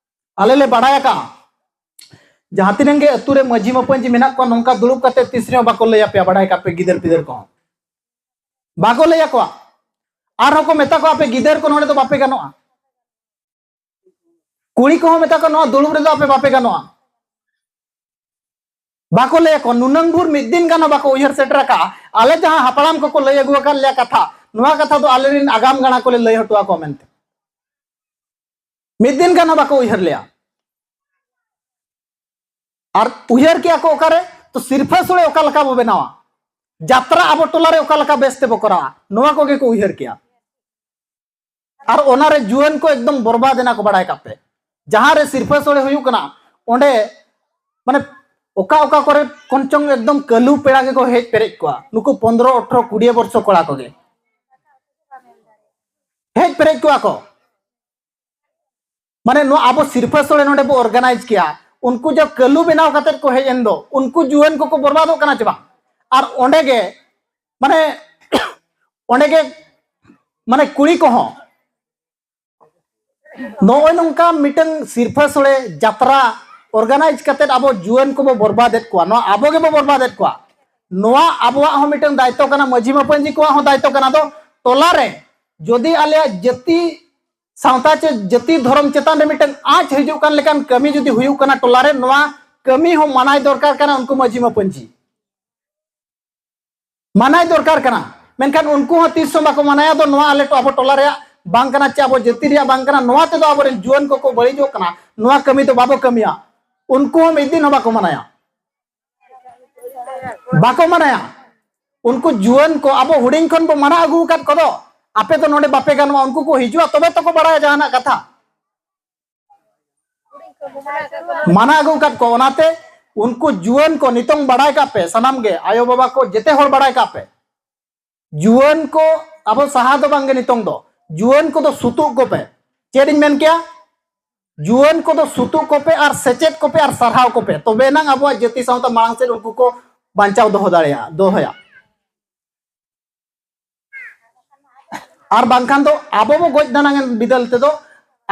ᱟᱞᱮ ᱞᱮ ᱵᱟᱲᱟᱭ ᱟᱠᱟᱫᱼᱟ, ᱡᱟᱦᱟᱸ ᱛᱤᱱᱟᱹᱜ ᱜᱮ ᱟᱹᱛᱩ ᱨᱮ ᱢᱟᱹᱡᱷᱤ ᱢᱟᱯᱟᱹᱡᱷᱤ ᱢᱮᱱᱟᱜ ᱠᱚᱣᱟ, ᱱᱚᱝᱠᱟ ᱫᱩᱲᱩᱵ ᱠᱟᱛᱮ ᱛᱤᱥ ᱨᱮᱦᱚᱸ ᱵᱟᱠᱚ ᱞᱟᱹᱭ ᱟᱯᱮᱭᱟ, ᱵᱟᱲᱟᱭ ᱠᱟᱜ ᱯᱮ, ᱜᱤᱫᱟᱹᱨ ᱯᱤᱫᱟᱹᱨ ᱠᱚᱦᱚᱸ ᱵᱟᱠᱚ ᱞᱟᱹᱭ ᱟᱠᱚᱣᱟ᱾ ᱟᱨᱦᱚᱸ ᱠᱚ ᱢᱮᱛᱟ ᱠᱚᱣᱟ, "ᱟᱯᱮ ᱜᱤᱫᱟᱹᱨ ᱠᱚ ᱱᱚᱰᱮ ᱫᱚ ᱵᱟᱯᱮ ᱜᱟᱱᱚᱜᱼᱟ", ᱠᱩᱲᱤ ᱠᱚᱦᱚᱸ ᱢᱮᱛᱟ ᱠᱚᱣᱟ, "ᱱᱚᱣᱟ ᱫᱩᱲᱩᱵ ᱨᱮᱫᱚ ᱟᱯᱮ ᱵᱟᱯᱮ ᱜᱟᱱᱚᱜᱼᱟ", ᱵᱟᱠᱚ ᱞᱟᱹᱭ ᱟᱠᱚ᱾ ᱱᱩᱱᱟᱹᱝ ᱵᱷᱳᱨ ᱢᱤᱫ ᱫᱤᱱ ᱜᱟᱱ ᱦᱚᱸ ᱵᱟᱠᱚ ᱩᱭᱦᱟᱹᱨ ᱥᱮᱴᱮᱨ ᱟᱠᱟᱫᱼᱟ, ᱟᱞᱮ ᱡᱟᱦᱟᱸ ᱦᱟᱯᱲᱟᱢ ᱠᱚᱠᱚ ᱞᱟᱹᱭ ᱟᱹᱜᱩ ᱟᱠᱟᱫ ᱞᱮᱭᱟ ᱠᱟᱛᱷᱟ, ᱱᱚᱣᱟ ᱠᱟᱛᱷᱟ ᱫᱚ ᱟᱞᱮᱨᱮᱱ ᱟᱜᱟᱢ ᱜᱟᱲᱟ ᱠᱚᱞᱮ ᱞᱟᱹᱭ ᱦᱚᱴᱚ ᱟᱠᱚᱣᱟ ᱢᱮᱱᱛᱮ᱾ ᱢᱤᱫ ᱫᱤᱱ ᱜᱟᱱ ᱦᱚᱸ ᱵᱟᱠᱚ ᱩᱭᱦᱟᱹᱨ ᱞᱮᱭᱟ᱾ ᱟᱨ ᱩᱭᱦᱟᱹᱨ ᱠᱮᱜᱼᱟ ᱠᱚ ᱚᱠᱟᱨᱮ? ᱛᱚ, ᱥᱤᱨᱯᱷᱟᱹ ᱥᱳᱲᱮ ᱚᱠᱟ ᱞᱮᱠᱟ ᱵᱚ ᱵᱮᱱᱟᱣᱟ, ᱡᱟᱛᱨᱟ ᱟᱵᱚ ᱴᱚᱞᱟ ᱨᱮ ᱚᱠᱟ ᱞᱮᱠᱟ ᱵᱮᱥ ᱛᱮᱵᱚ ᱠᱚᱨᱟᱣᱟ, ᱱᱚᱣᱟ ᱠᱚᱜᱮ ᱠᱚ ᱩᱭᱦᱟᱹᱨ ᱠᱮᱜᱼᱟ᱾ ᱟᱨ ᱚᱱᱟᱨᱮ ᱡᱩᱣᱟᱹᱱ ᱠᱚ ᱮᱠᱫᱚᱢ ᱵᱚᱨᱵᱟᱫ ᱮᱱᱟ ᱠᱚ, ᱵᱟᱲᱟᱭ ᱠᱟᱜ ᱯᱮ᱾ ᱡᱟᱦᱟᱸ ᱨᱮ ᱥᱤᱨᱯᱷᱟᱹ ᱥᱳᱲᱮ ᱦᱩᱭᱩᱜ ᱠᱟᱱᱟ, ᱚᱸᱰᱮ ᱢᱟᱱᱮ ᱚᱠᱟ ᱚᱠᱟ ᱠᱚᱨᱮ ᱠᱷᱚᱱ ᱪᱚᱝ ᱮᱠᱫᱚᱢ ᱠᱟᱹᱞᱩ ᱯᱮᱲᱟ ᱜᱮᱠᱚ ᱦᱮᱡ ᱯᱮᱨᱮᱡ ᱠᱚᱜᱼᱟ᱾ ᱱᱩᱠᱩ ᱯᱚᱱᱫᱽᱨᱚ, ᱟᱴᱷᱨᱚ, ᱠᱩᱲᱤ ᱵᱚᱨᱥᱚ ᱠᱚᱲᱟ ᱠᱚᱜᱮ ᱦᱮᱡ ᱯᱮᱨᱮᱡ ᱠᱚᱜᱼᱟ ᱠᱚ᱾ ᱢᱟᱱᱮ ᱱᱚᱣᱟ ᱟᱵᱚ ᱥᱤᱨᱯᱷᱟᱹ ᱥᱳᱲᱮ ᱱᱚᱰᱮ ᱵᱚ organize ᱠᱮᱭᱟ, ᱩᱱᱠᱩ ᱡᱟ ᱠᱟᱹᱞᱩ ᱵᱮᱱᱟᱣ ᱠᱟᱛᱮᱫ ᱠᱚ ᱦᱮᱡ ᱮᱱ ᱫᱚ, ᱩᱱᱠᱩ ᱡᱩᱣᱟᱹᱱ ᱠᱚᱠᱚ ᱵᱚᱨᱵᱟᱫᱚᱜ ᱠᱟᱱᱟ ᱪᱮ ᱵᱟᱝ? ᱟᱨ ᱚᱸᱰᱮ ᱜᱮ ᱢᱟᱱᱮ ᱚᱸᱰᱮ ᱜᱮ ᱢᱟᱱᱮ ᱠᱩᱲᱤ ᱠᱚᱦᱚᱸ ᱱᱚᱜᱼᱚᱭ ᱱᱚᱝᱠᱟ ᱢᱤᱫᱴᱟᱝ ᱥᱤᱨᱯᱷᱟᱹ ᱥᱳᱲᱮ ᱡᱟᱛᱨᱟ organize ᱠᱟᱛᱮᱫ ᱟᱵᱚ ᱡᱩᱣᱟᱹᱱ ᱠᱚᱵᱚ ᱵᱚᱨᱵᱟᱫᱮᱫ ᱠᱚᱣᱟ, ᱱᱚᱣᱟ ᱟᱵᱚ ᱜᱮᱵᱚ ᱵᱚᱨᱵᱟᱫᱮᱫ ᱠᱚᱣᱟ᱾ ᱱᱚᱣᱟ ᱟᱵᱚᱣᱟᱜ ᱦᱚᱸ ᱢᱤᱫᱴᱟᱝ ᱫᱟᱭᱤᱛᱛᱚ ᱠᱟᱱᱟ, ᱢᱟᱹᱡᱷᱤ ᱢᱟᱯᱟᱹᱡᱷᱤ ᱠᱚᱣᱟᱜ ᱦᱚᱸ ᱫᱟᱭᱤᱛᱛᱚ ᱠᱟᱱᱟ᱾ ᱫᱚ ᱴᱚᱞᱟ ᱨᱮ ᱡᱩᱫᱤ ᱟᱞᱮᱭᱟᱜ ᱡᱟᱹᱛᱤ ᱥᱟᱶᱛᱟ ᱪᱮ ᱡᱟᱹᱛᱤ ᱫᱷᱚᱨᱚᱢ ᱪᱮᱛᱟᱱ ᱨᱮ ᱢᱤᱫᱴᱟᱝ ᱟᱸᱪ ᱦᱤᱡᱩᱜ ᱠᱟᱱ ᱞᱮᱠᱟᱱ ᱠᱟᱹᱢᱤ ᱡᱩᱫᱤ ᱦᱩᱭᱩᱜ ᱠᱟᱱᱟ ᱴᱚᱞᱟ ᱨᱮ, ᱱᱚᱣᱟ ᱠᱟᱹᱢᱤ ᱦᱚᱸ ᱢᱟᱱᱟᱭ ᱫᱚᱨᱠᱟᱨ ᱠᱟᱱᱟ ᱩᱱᱠᱩ ᱢᱟᱹᱡᱷᱤ ᱢᱟᱯᱟᱹᱡᱷᱤ᱾ ᱢᱟᱱᱟᱭ ᱫᱚᱨᱠᱟᱨ ᱠᱟᱱᱟ, ᱢᱮᱱᱠᱷᱟᱱ ᱩᱱᱠᱩ ᱦᱚᱸ ᱛᱤᱥ ᱦᱚᱸ ᱵᱟᱠᱚ ᱢᱟᱱᱟᱭᱟ᱾ ᱫᱚ ᱱᱚᱣᱟ ᱟᱞᱮ ᱴᱚ-, ᱟᱵᱚ ᱴᱚᱞᱟ ᱨᱮᱭᱟᱜ ᱵᱟᱝ ᱠᱟᱱᱟ ᱪᱮ ᱟᱵᱚ ᱡᱟᱹᱛᱤ ᱨᱮᱭᱟᱜ ᱵᱟᱝ ᱠᱟᱱᱟ, ᱱᱚᱣᱟ ᱛᱮᱫᱚ ᱟᱵᱚᱨᱮᱱ ᱡᱩᱣᱟᱹᱱ ᱠᱚᱠᱚ ᱵᱟᱹᱲᱤᱡᱚᱜ ᱠᱟᱱᱟ, ᱱᱚᱣᱟ ᱠᱟᱹᱢᱤ ᱫᱚ ᱵᱟᱵᱚ ᱠᱟᱹᱢᱤᱭᱟ, ᱩᱱᱠᱩ ᱦᱚᱸ ᱢᱤᱫ ᱫᱤᱱ ᱦᱚᱸ ᱵᱟᱠᱚ ᱢᱟᱱᱟᱭᱟ᱾ ᱵᱟᱠᱚ ᱢᱟᱱᱟᱭᱟ᱾ ᱩᱱᱠᱩ ᱡᱩᱣᱟᱹᱱ ᱠᱚ ᱟᱵᱚ ᱦᱩᱰᱤᱧ ᱠᱷᱚᱱ ᱵᱚ ᱢᱟᱱᱟ ᱟᱹᱜᱩ ᱟᱠᱟᱫ ᱠᱚᱫᱚ, ᱟᱯᱮ ᱫᱚ ᱱᱚᱰᱮ ᱵᱟᱯᱮ ᱜᱟᱱᱚᱜᱼᱟ, ᱩᱱᱠᱩ ᱠᱚ ᱦᱤᱡᱩᱜᱼᱟ ᱛᱚᱵᱮ ᱛᱚᱠᱚ ᱵᱟᱲᱟᱭᱟ ᱡᱟᱦᱟᱱᱟᱜ ᱠᱟᱛᱷᱟ᱾ ᱢᱟᱱᱟ ᱟᱹᱜᱩ ᱟᱠᱟᱫ ᱠᱚ, ᱚᱱᱟᱛᱮ ᱩᱱᱠᱩ ᱡᱩᱣᱟᱹᱱ ᱠᱚ ᱱᱤᱛᱚᱝ ᱵᱟᱲᱟᱭ ᱠᱟᱜ ᱯᱮ, ᱥᱟᱱᱟᱢ ᱜᱮ ᱟᱭᱳ ᱵᱟᱵᱟ ᱠᱚ ᱡᱮᱛᱮ ᱦᱚᱲ ᱵᱟᱲᱟᱭ ᱠᱟᱜ ᱯᱮ, ᱡᱩᱣᱟᱹᱱ ᱠᱚ ᱟᱵᱚ ᱥᱟᱦᱟ ᱫᱚ ᱵᱟᱝᱜᱮ ᱱᱤᱛᱚᱝ ᱫᱚ, ᱡᱩᱣᱟᱹᱱ ᱠᱚᱫᱚ ᱥᱩᱛᱩᱜ ᱠᱚᱯᱮ᱾ ᱪᱮᱫ ᱤᱧ ᱢᱮᱱ ᱠᱮᱭᱟ? ᱡᱩᱣᱟᱹᱱ ᱠᱚᱫᱚ ᱥᱩᱛᱩᱜ ᱠᱚᱯᱮ ᱟᱨ ᱥᱮᱪᱮᱫ ᱠᱚᱯᱮ ᱟᱨ ᱥᱟᱨᱦᱟᱣ ᱠᱚᱯᱮ, ᱛᱚᱵᱮ ᱮᱱᱟᱝ ᱟᱵᱚᱣᱟᱜ ᱡᱟᱹᱛᱤ ᱥᱟᱶᱛᱟ ᱢᱟᱲᱟᱝ ᱥᱮᱫ ᱩᱱᱠᱩ ᱠᱚ ᱵᱟᱧᱪᱟᱣ ᱫᱚᱦᱚ ᱫᱟᱲᱮᱭᱟᱜᱼᱟ, ᱫᱚᱦᱚᱭᱟ᱾ ᱟᱨ ᱵᱟᱝᱠᱷᱟᱱ ᱫᱚ ᱟᱵᱚ ᱵᱚ ᱜᱚᱡ ᱫᱟᱱᱟᱝ ᱮᱱ ᱵᱤᱫᱟᱹᱞ ᱛᱮᱫᱚ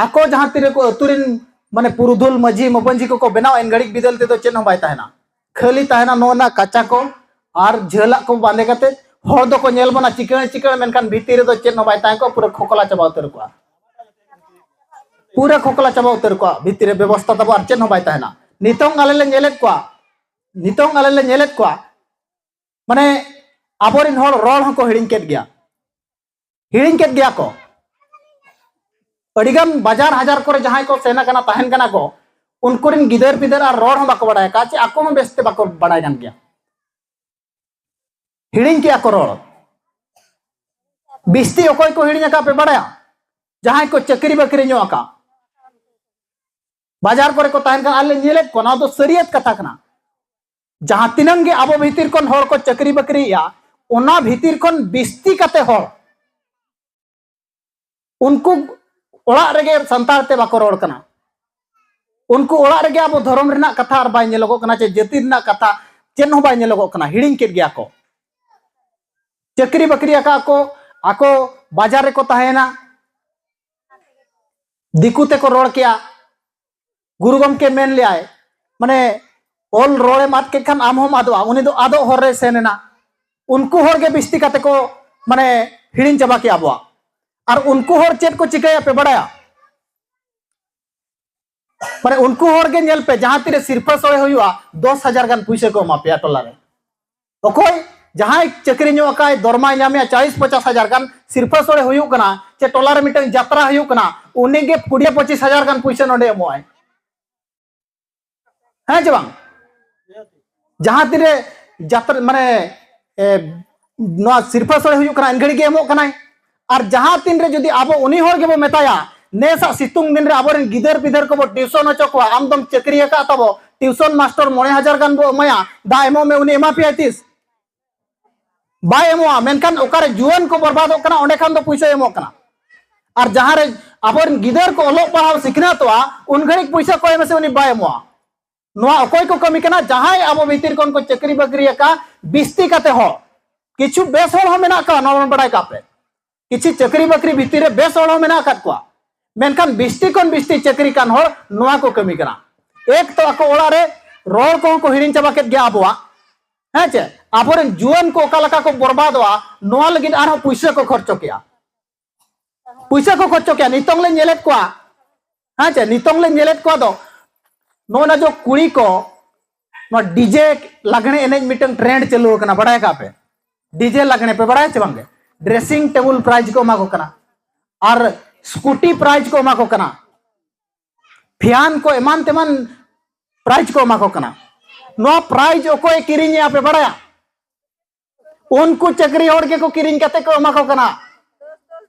ᱟᱠᱚ ᱡᱟᱦᱟᱸ ᱛᱤᱨᱮ ᱠᱚ ᱟᱹᱛᱩ ᱨᱮᱱ ᱢᱟᱱᱮ ᱯᱩᱨᱩᱫᱷᱩᱞ ᱢᱟᱹᱡᱷᱤ ᱢᱟᱹᱯᱟᱹᱧᱡᱷᱤ ᱠᱚᱠᱚ ᱵᱮᱱᱟᱣ, ᱮᱱ ᱜᱷᱟᱹᱲᱤᱡ ᱵᱤᱫᱟᱹᱞ ᱛᱮᱫᱚ ᱪᱮᱫ ᱦᱚᱸ ᱵᱟᱭ ᱛᱟᱦᱮᱱᱟ᱾ ᱠᱷᱟᱹᱞᱤ ᱛᱟᱦᱮᱱᱟ ᱱᱚᱜᱼᱚ ᱱᱟ ᱠᱟᱪᱟ ᱠᱚ ᱟᱨ ᱡᱷᱟᱹᱞᱟᱜ ᱠᱚ ᱵᱟᱸᱫᱮ ᱠᱟᱛᱮ ᱦᱚᱲ ᱫᱚᱠᱚ ᱧᱮᱞ ᱵᱚᱱᱟ ᱪᱤᱠᱟᱹᱲ ᱪᱤᱠᱟᱹᱲ, ᱢᱮᱱᱠᱷᱟᱱ ᱵᱷᱤᱛᱤᱨ ᱨᱮᱫᱚ ᱪᱮᱫ ᱦᱚᱸ ᱵᱟᱭ ᱛᱟᱦᱮᱸ ᱠᱚᱜᱼᱟ, ᱯᱩᱨᱟᱹ ᱠᱷᱚᱠᱞᱟ ᱪᱟᱵᱟ ᱩᱛᱟᱹᱨ ᱠᱚᱜᱼᱟ᱾ ᱯᱩᱨᱟᱹ ᱠᱷᱚᱠᱞᱟ ᱪᱟᱵᱟ ᱩᱛᱟᱹᱨ ᱠᱚᱜᱼᱟ, ᱵᱷᱤᱛᱤᱨ ᱨᱮ ᱵᱮᱵᱚᱥᱛᱷᱟ ᱛᱟᱵᱚ ᱟᱨ ᱪᱮᱫ ᱦᱚᱸ ᱵᱟᱭ ᱛᱟᱦᱮᱱᱟ᱾ ᱱᱤᱛᱚᱝ ᱟᱞᱮ ᱞᱮ ᱧᱮᱞᱮᱫ ᱠᱚᱣᱟ, ᱱᱤᱛᱚᱝ ᱟᱞᱮ ᱞᱮ ᱧᱮᱞᱮᱫ ᱠᱚᱣᱟ, ᱢᱟᱱᱮ ᱟᱵᱚᱨᱮᱱ ᱦᱚᱲ ᱨᱚᱲ ᱦᱚᱸᱠᱚ ᱦᱤᱲᱤᱧ ᱠᱮᱫ ᱜᱮᱭᱟ, ᱦᱤᱲᱤᱧ ᱠᱮᱫ ᱜᱮᱭᱟ ᱠᱚ᱾ ᱟᱹᱰᱤᱜᱟᱱ ᱵᱟᱡᱟᱨ ᱦᱟᱡᱟᱨ ᱠᱚᱨᱮ ᱡᱟᱦᱟᱸᱭ ᱠᱚ ᱥᱮᱱ ᱟᱠᱟᱱᱟ, ᱛᱟᱦᱮᱱ ᱠᱟᱱᱟ ᱠᱚ, ᱩᱱᱠᱩ ᱨᱮᱱ ᱜᱤᱫᱟᱹᱨ ᱯᱤᱫᱟᱹᱨ ᱟᱨ ᱨᱚᱲ ᱦᱚᱸ ᱵᱟᱠᱚ ᱵᱟᱲᱟᱭ ᱟᱠᱟᱫ, ᱪᱮ ᱟᱠᱚ ᱦᱚᱸ ᱵᱮᱥᱛᱮ ᱵᱟᱠᱚ ᱵᱟᱲᱟᱭ ᱠᱟᱱ ᱜᱮᱭᱟ, ᱦᱤᱲᱤᱧ ᱠᱮᱜᱼᱟ ᱠᱚ ᱨᱚᱲ᱾ ᱵᱤᱥᱛᱤ ᱚᱠᱚᱭ ᱠᱚ ᱦᱤᱲᱤᱧ ᱟᱠᱟᱫ ᱯᱮ ᱵᱟᱲᱟᱭᱟ? ᱡᱟᱦᱟᱸᱭ ᱠᱚ ᱪᱟᱹᱠᱨᱤ ᱵᱟᱹᱠᱨᱤ ᱧᱚᱜ ᱟᱠᱟᱫ, ᱵᱟᱡᱟᱨ ᱠᱚᱨᱮ ᱠᱚ ᱛᱟᱦᱮᱱ ᱠᱟᱱ, ᱟᱞᱮ ᱧᱮᱞᱮᱫ ᱠᱚᱣᱟ, ᱱᱚᱣᱟ ᱫᱚ ᱥᱟᱹᱨᱤᱭᱟᱹᱛ ᱠᱟᱛᱷᱟ ᱠᱟᱱᱟ᱾ ᱡᱟᱦᱟᱸ ᱛᱤᱱᱟᱹᱝ ᱜᱮ ᱟᱵᱚ ᱵᱷᱤᱛᱤᱨ ᱠᱷᱚᱱ ᱦᱚᱲ ᱠᱚ ᱪᱟᱹᱠᱨᱤ ᱵᱟᱹᱠᱨᱤᱭᱮᱜᱼᱟ, ᱚᱱᱟ ᱵᱷᱤᱛᱤᱨ ᱠᱷᱚᱱ ᱵᱤᱥᱛᱤ ᱠᱟᱛᱮ ᱦᱚᱲ ᱩᱱᱠᱩ ᱚᱲᱟᱜ ᱨᱮᱜᱮ ᱥᱟᱱᱛᱟᱲ ᱛᱮ ᱵᱟᱠᱚ ᱨᱚᱲ ᱠᱟᱱᱟ᱾ ᱩᱱᱠᱩ ᱚᱲᱟᱜ ᱨᱮᱜᱮ ᱟᱵᱚ ᱫᱷᱚᱨᱚᱢ ᱨᱮᱱᱟᱜ ᱠᱟᱛᱷᱟ ᱟᱨ ᱵᱟᱭ ᱧᱮᱞᱚᱜᱚᱜ ᱠᱟᱱᱟ, ᱪᱮ ᱡᱟᱹᱛᱤ ᱨᱮᱱᱟᱜ ᱠᱟᱛᱷᱟ ᱪᱮᱫ ᱦᱚᱸ ᱵᱟᱭ ᱧᱮᱞᱚᱜᱚᱜ ᱠᱟᱱᱟ, ᱦᱤᱲᱤᱧ ᱠᱮᱫ ᱜᱮᱭᱟ ᱠᱚ᱾ ᱪᱟᱹᱠᱨᱤ ᱵᱟᱹᱠᱨᱤ ᱟᱠᱟᱫ ᱠᱚ, ᱟᱠᱚ ᱵᱟᱡᱟᱨ ᱨᱮᱠᱚ ᱛᱟᱦᱮᱸᱭᱮᱱᱟ, ᱫᱤᱠᱩ ᱛᱮᱠᱚ ᱨᱚᱲ ᱠᱮᱜᱼᱟ᱾ ᱜᱩᱨᱩ ᱜᱚᱢᱠᱮ ᱢᱮᱱ ᱞᱮᱜᱼᱟᱭ, ᱢᱟᱱᱮ ᱚᱞ ᱨᱚᱲᱮᱢ ᱟᱫ ᱠᱮᱫ ᱠᱷᱟᱱ ᱟᱢ ᱦᱚᱸᱢ ᱟᱫᱚᱜᱼᱟ᱾ ᱩᱱᱤ ᱫᱚ ᱟᱫᱚᱜ ᱦᱚᱨ ᱨᱮ ᱥᱮᱱ ᱮᱱᱟ᱾ ᱩᱱᱠᱩ ᱦᱚᱲ ᱜᱮ ᱵᱤᱥᱛᱤ ᱠᱟᱛᱮ ᱠᱚ ᱢᱟᱱᱮ ᱦᱤᱲᱤᱧ ᱪᱟᱵᱟ ᱠᱮᱜᱼᱟ ᱟᱵᱚᱣᱟᱜ᱾ ᱟᱨ ᱩᱱᱠᱩ ᱦᱚᱲ ᱪᱮᱫ ᱠᱚ ᱪᱤᱠᱟᱹᱭᱟ ᱯᱮ ᱵᱟᱲᱟᱭᱟ? ᱢᱟᱱᱮ ᱩᱱᱠᱩ ᱦᱚᱲ ᱜᱮ ᱧᱮᱞ ᱯᱮ, ᱡᱟᱦᱟᱸ ᱛᱤᱨᱮ ᱥᱤᱨᱯᱷᱟᱹ ᱥᱚᱲᱮ ᱦᱩᱭᱩᱜᱼᱟ, ᱫᱚᱥ ᱦᱟᱡᱟᱨ ᱜᱟᱱ ᱯᱩᱭᱥᱟᱹ ᱠᱚ ᱮᱢᱟ ᱯᱮᱭᱟ ᱴᱚᱞᱟ ᱨᱮ᱾ ᱚᱠᱚᱭ ᱡᱟᱦᱟᱸᱭ ᱪᱟᱹᱠᱨᱤ ᱧᱚᱜ ᱟᱠᱟᱭ, ᱫᱚᱨᱢᱟᱭ ᱧᱟᱢᱮᱜᱼᱟ ᱪᱟᱞᱤᱥ ᱯᱚᱪᱟᱥ ᱦᱟᱡᱟᱨ ᱜᱟᱱ, ᱥᱤᱨᱯᱷᱟᱹ ᱥᱚᱲᱮ ᱦᱩᱭᱩᱜ ᱠᱟᱱᱟ, ᱪᱮ ᱴᱚᱞᱟ ᱨᱮ ᱢᱤᱫᱴᱟᱝ ᱡᱟᱛᱨᱟ ᱦᱩᱭᱩᱜ ᱠᱟᱱᱟ, ᱩᱱᱤ ᱜᱮ ᱠᱩᱲᱤ ᱯᱚᱸᱪᱤᱥ ᱦᱟᱡᱟᱨ ᱜᱟᱱ ᱯᱩᱭᱥᱟᱹ ᱱᱚᱰᱮ ᱮᱢᱚᱜᱼᱟᱭ᱾ ᱦᱮᱸ ᱪᱮ ᱵᱟᱝ? ᱡᱟᱦᱟᱸ ᱛᱤᱱᱨᱮ ᱡᱟᱛᱨᱟ, ᱢᱟᱱᱮ, ᱮ, ᱱᱚᱣᱟ ᱥᱤᱨᱯᱷᱟᱹ ᱥᱚᱲᱮ ᱦᱩᱭᱩᱜ ᱠᱟᱱᱟ, ᱮᱱ ᱜᱷᱟᱹᱲᱤᱡ ᱜᱮ ᱮᱢᱚᱜ ᱠᱟᱱᱟᱭ᱾ ᱟᱨ ᱡᱟᱦᱟᱸ ᱛᱤᱱᱨᱮ ᱡᱩᱫᱤ ᱟᱵᱚ ᱩᱱᱤ ᱦᱚᱲ ᱜᱮᱵᱚ ᱢᱮᱛᱟᱭᱟ, ᱱᱮᱥᱟᱜ ᱥᱤᱛᱩᱝ ᱫᱤᱱ ᱨᱮ ᱟᱵᱚᱨᱮᱱ ᱜᱤᱫᱟᱹᱨ ᱯᱤᱫᱟᱹᱨ ᱠᱚᱵᱚ ᱴᱤᱭᱩᱥᱚᱱ ᱦᱚᱪᱚ ᱠᱚᱣᱟ, ᱟᱢ ᱫᱚᱢ ᱪᱟᱹᱠᱨᱤ ᱟᱠᱟᱫ ᱛᱟᱵᱚ, ᱴᱤᱭᱩᱥᱚᱱ ᱢᱟᱥᱴᱚᱨ ᱢᱚᱬᱮ ᱦᱟᱡᱟᱨ ᱜᱟᱱ ᱵᱚ ᱮᱢᱟᱭᱟ, ᱫᱟ ᱮᱢᱚᱜ ᱢᱮ, ᱩᱱᱤ ᱮᱢᱟ ᱯᱮᱭᱟᱭ ᱛᱤᱥ? ᱵᱟᱭ ᱮᱢᱚᱜᱼᱟ᱾ ᱢᱮᱱᱠᱷᱟᱱ ᱚᱠᱟᱨᱮ ᱡᱩᱣᱟᱹᱱ ᱠᱚ ᱵᱚᱨᱵᱟᱫᱚᱜ ᱠᱟᱱᱟ, ᱚᱸᱰᱮ ᱠᱷᱟᱱ ᱫᱚ ᱯᱩᱭᱥᱟᱹᱭ ᱮᱢᱚᱜ ᱠᱟᱱᱟ᱾ ᱟᱨ ᱡᱟᱦᱟᱸᱨᱮ ᱟᱵᱚᱨᱮᱱ ᱜᱤᱫᱟᱹᱨ ᱠᱚ ᱚᱞᱚᱜ ᱯᱟᱲᱦᱟᱣ ᱥᱤᱠᱷᱱᱟᱹᱛᱚᱜᱼᱟ, ᱩᱱ ᱜᱷᱟᱹᱲᱤᱡ ᱯᱩᱭᱥᱟᱹ ᱠᱚᱭ ᱢᱮᱥᱮ, ᱩᱱᱤ ᱵᱟᱭ ᱮᱢᱚᱜᱼᱟ᱾ ᱱᱚᱣᱟ ᱚᱠᱚᱭ ᱠᱚ ᱠᱟᱹᱢᱤ ᱠᱟᱱᱟ? ᱡᱟᱦᱟᱸᱭ ᱟᱵᱚ ᱵᱷᱤᱛᱤᱨ ᱠᱷᱚᱱ ᱠᱚ ᱪᱟᱹᱠᱨᱤ ᱵᱟᱹᱠᱨᱤ ᱟᱠᱟᱫ, ᱵᱤᱥᱛᱤ ᱠᱟᱛᱮ ᱦᱚᱲ, ᱠᱤᱪᱷᱩ ᱵᱮᱥ ᱦᱚᱲ ᱦᱚᱸ ᱢᱮᱱᱟᱜ ᱠᱚᱣᱟ, ᱱᱚᱣᱟ ᱵᱚᱱ ᱵᱟᱲᱟᱭ ᱠᱟᱜ ᱯᱮ᱾ ᱠᱤᱪᱷᱩ ᱪᱟᱹᱠᱨᱤ ᱵᱟᱹᱠᱨᱤ ᱵᱷᱤᱛᱤᱨ ᱨᱮ ᱵᱮᱥ ᱦᱚᱲ ᱦᱚᱸ ᱢᱮᱱᱟᱜ ᱟᱠᱟᱫ ᱠᱚᱣᱟ, ᱢᱮᱱᱠᱷᱟᱱ ᱵᱤᱥᱛᱤ ᱠᱷᱚᱱ ᱵᱤᱥᱛᱤ ᱪᱟᱹᱠᱨᱤ ᱠᱟᱱ ᱦᱚᱲ ᱱᱚᱣᱟ ᱠᱚ ᱠᱟᱹᱢᱤ ᱠᱟᱱᱟ᱾ ᱮᱠ ᱛᱚ ᱟᱠᱚ ᱚᱲᱟᱜ ᱨᱮ ᱨᱚᱲ ᱠᱚᱦᱚᱸ ᱠᱚ ᱦᱤᱲᱤᱧ ᱪᱟᱵᱟ ᱠᱮᱫ ᱜᱮᱭᱟ ᱟᱵᱚᱣᱟᱜ, ᱦᱮᱸ ᱪᱮ? ᱟᱵᱚᱨᱮᱱ ᱡᱩᱣᱟᱹᱱ ᱠᱚ ᱚᱠᱟ ᱞᱮᱠᱟ ᱠᱚ ᱵᱚᱨᱵᱟᱫᱚᱜᱼᱟ, ᱱᱚᱣᱟ ᱞᱟᱹᱜᱤᱫ ᱟᱨᱦᱚᱸ ᱯᱩᱭᱥᱟᱹ ᱠᱚ ᱠᱷᱚᱨᱪᱚ ᱠᱮᱜᱼᱟ᱾ ᱯᱩᱭᱥᱟᱹ ᱠᱚ ᱠᱷᱚᱨᱪᱚ ᱠᱮᱜᱼᱟ᱾ ᱱᱤᱛᱚᱝ ᱞᱮ ᱧᱮᱞᱮᱫ ᱠᱚᱣᱟ, ᱦᱮᱸ ᱪᱮ, ᱱᱤᱛᱚᱝ ᱞᱮ ᱧᱮᱞᱮᱫ ᱠᱚᱣᱟ ᱫᱚ, ᱱᱚᱜᱼᱚᱭ ᱱᱟ ᱡᱚ ᱠᱩᱲᱤ ᱠᱚ, ᱱᱚᱣᱟ ᱰᱤᱡᱮ ᱞᱟᱜᱽᱬᱮ ᱮᱱᱮᱡ ᱢᱤᱫᱴᱟᱝ ᱴᱨᱮᱱᱰ ᱪᱟᱹᱞᱩ ᱟᱠᱟᱱᱟ, ᱵᱟᱲᱟᱭ ᱠᱟᱜ ᱯᱮ? ᱰᱤᱡᱮ ᱞᱟᱜᱽᱬᱮ ᱯᱮ ᱵᱟᱲᱟᱭᱟ ᱪᱮ ᱵᱟᱝᱜᱮ? ᱰᱨᱮᱥᱤᱝ ᱴᱮᱵᱩᱞ ᱯᱨᱟᱭᱤᱡᱽ ᱠᱚ ᱮᱢᱟ ᱠᱚ ᱠᱟᱱᱟ, ᱟᱨ ᱥᱠᱩᱴᱤ ᱯᱨᱟᱭᱤᱡᱽ ᱠᱚ ᱮᱢᱟ ᱠᱚ ᱠᱟᱱᱟ, ᱯᱷᱮᱱ ᱠᱚ, ᱮᱢᱟᱱ ᱛᱮᱢᱟᱱ ᱯᱨᱟᱭᱤᱡᱽ ᱠᱚ ᱮᱢᱟ ᱠᱚ ᱠᱟᱱᱟ᱾ ᱱᱚᱣᱟ ᱯᱨᱟᱭᱤᱡᱽ ᱚᱠᱚᱭ ᱠᱤᱨᱤᱧᱮᱜᱼᱟ ᱯᱮ ᱵᱟᱲᱟᱭᱟ? ᱩᱱᱠᱩ ᱪᱟᱹᱠᱨᱤ ᱦᱚᱲ ᱜᱮᱠᱚ ᱠᱤᱨᱤᱧ ᱠᱟᱛᱮ ᱠᱚ ᱮᱢᱟ ᱠᱚ ᱠᱟᱱᱟ᱾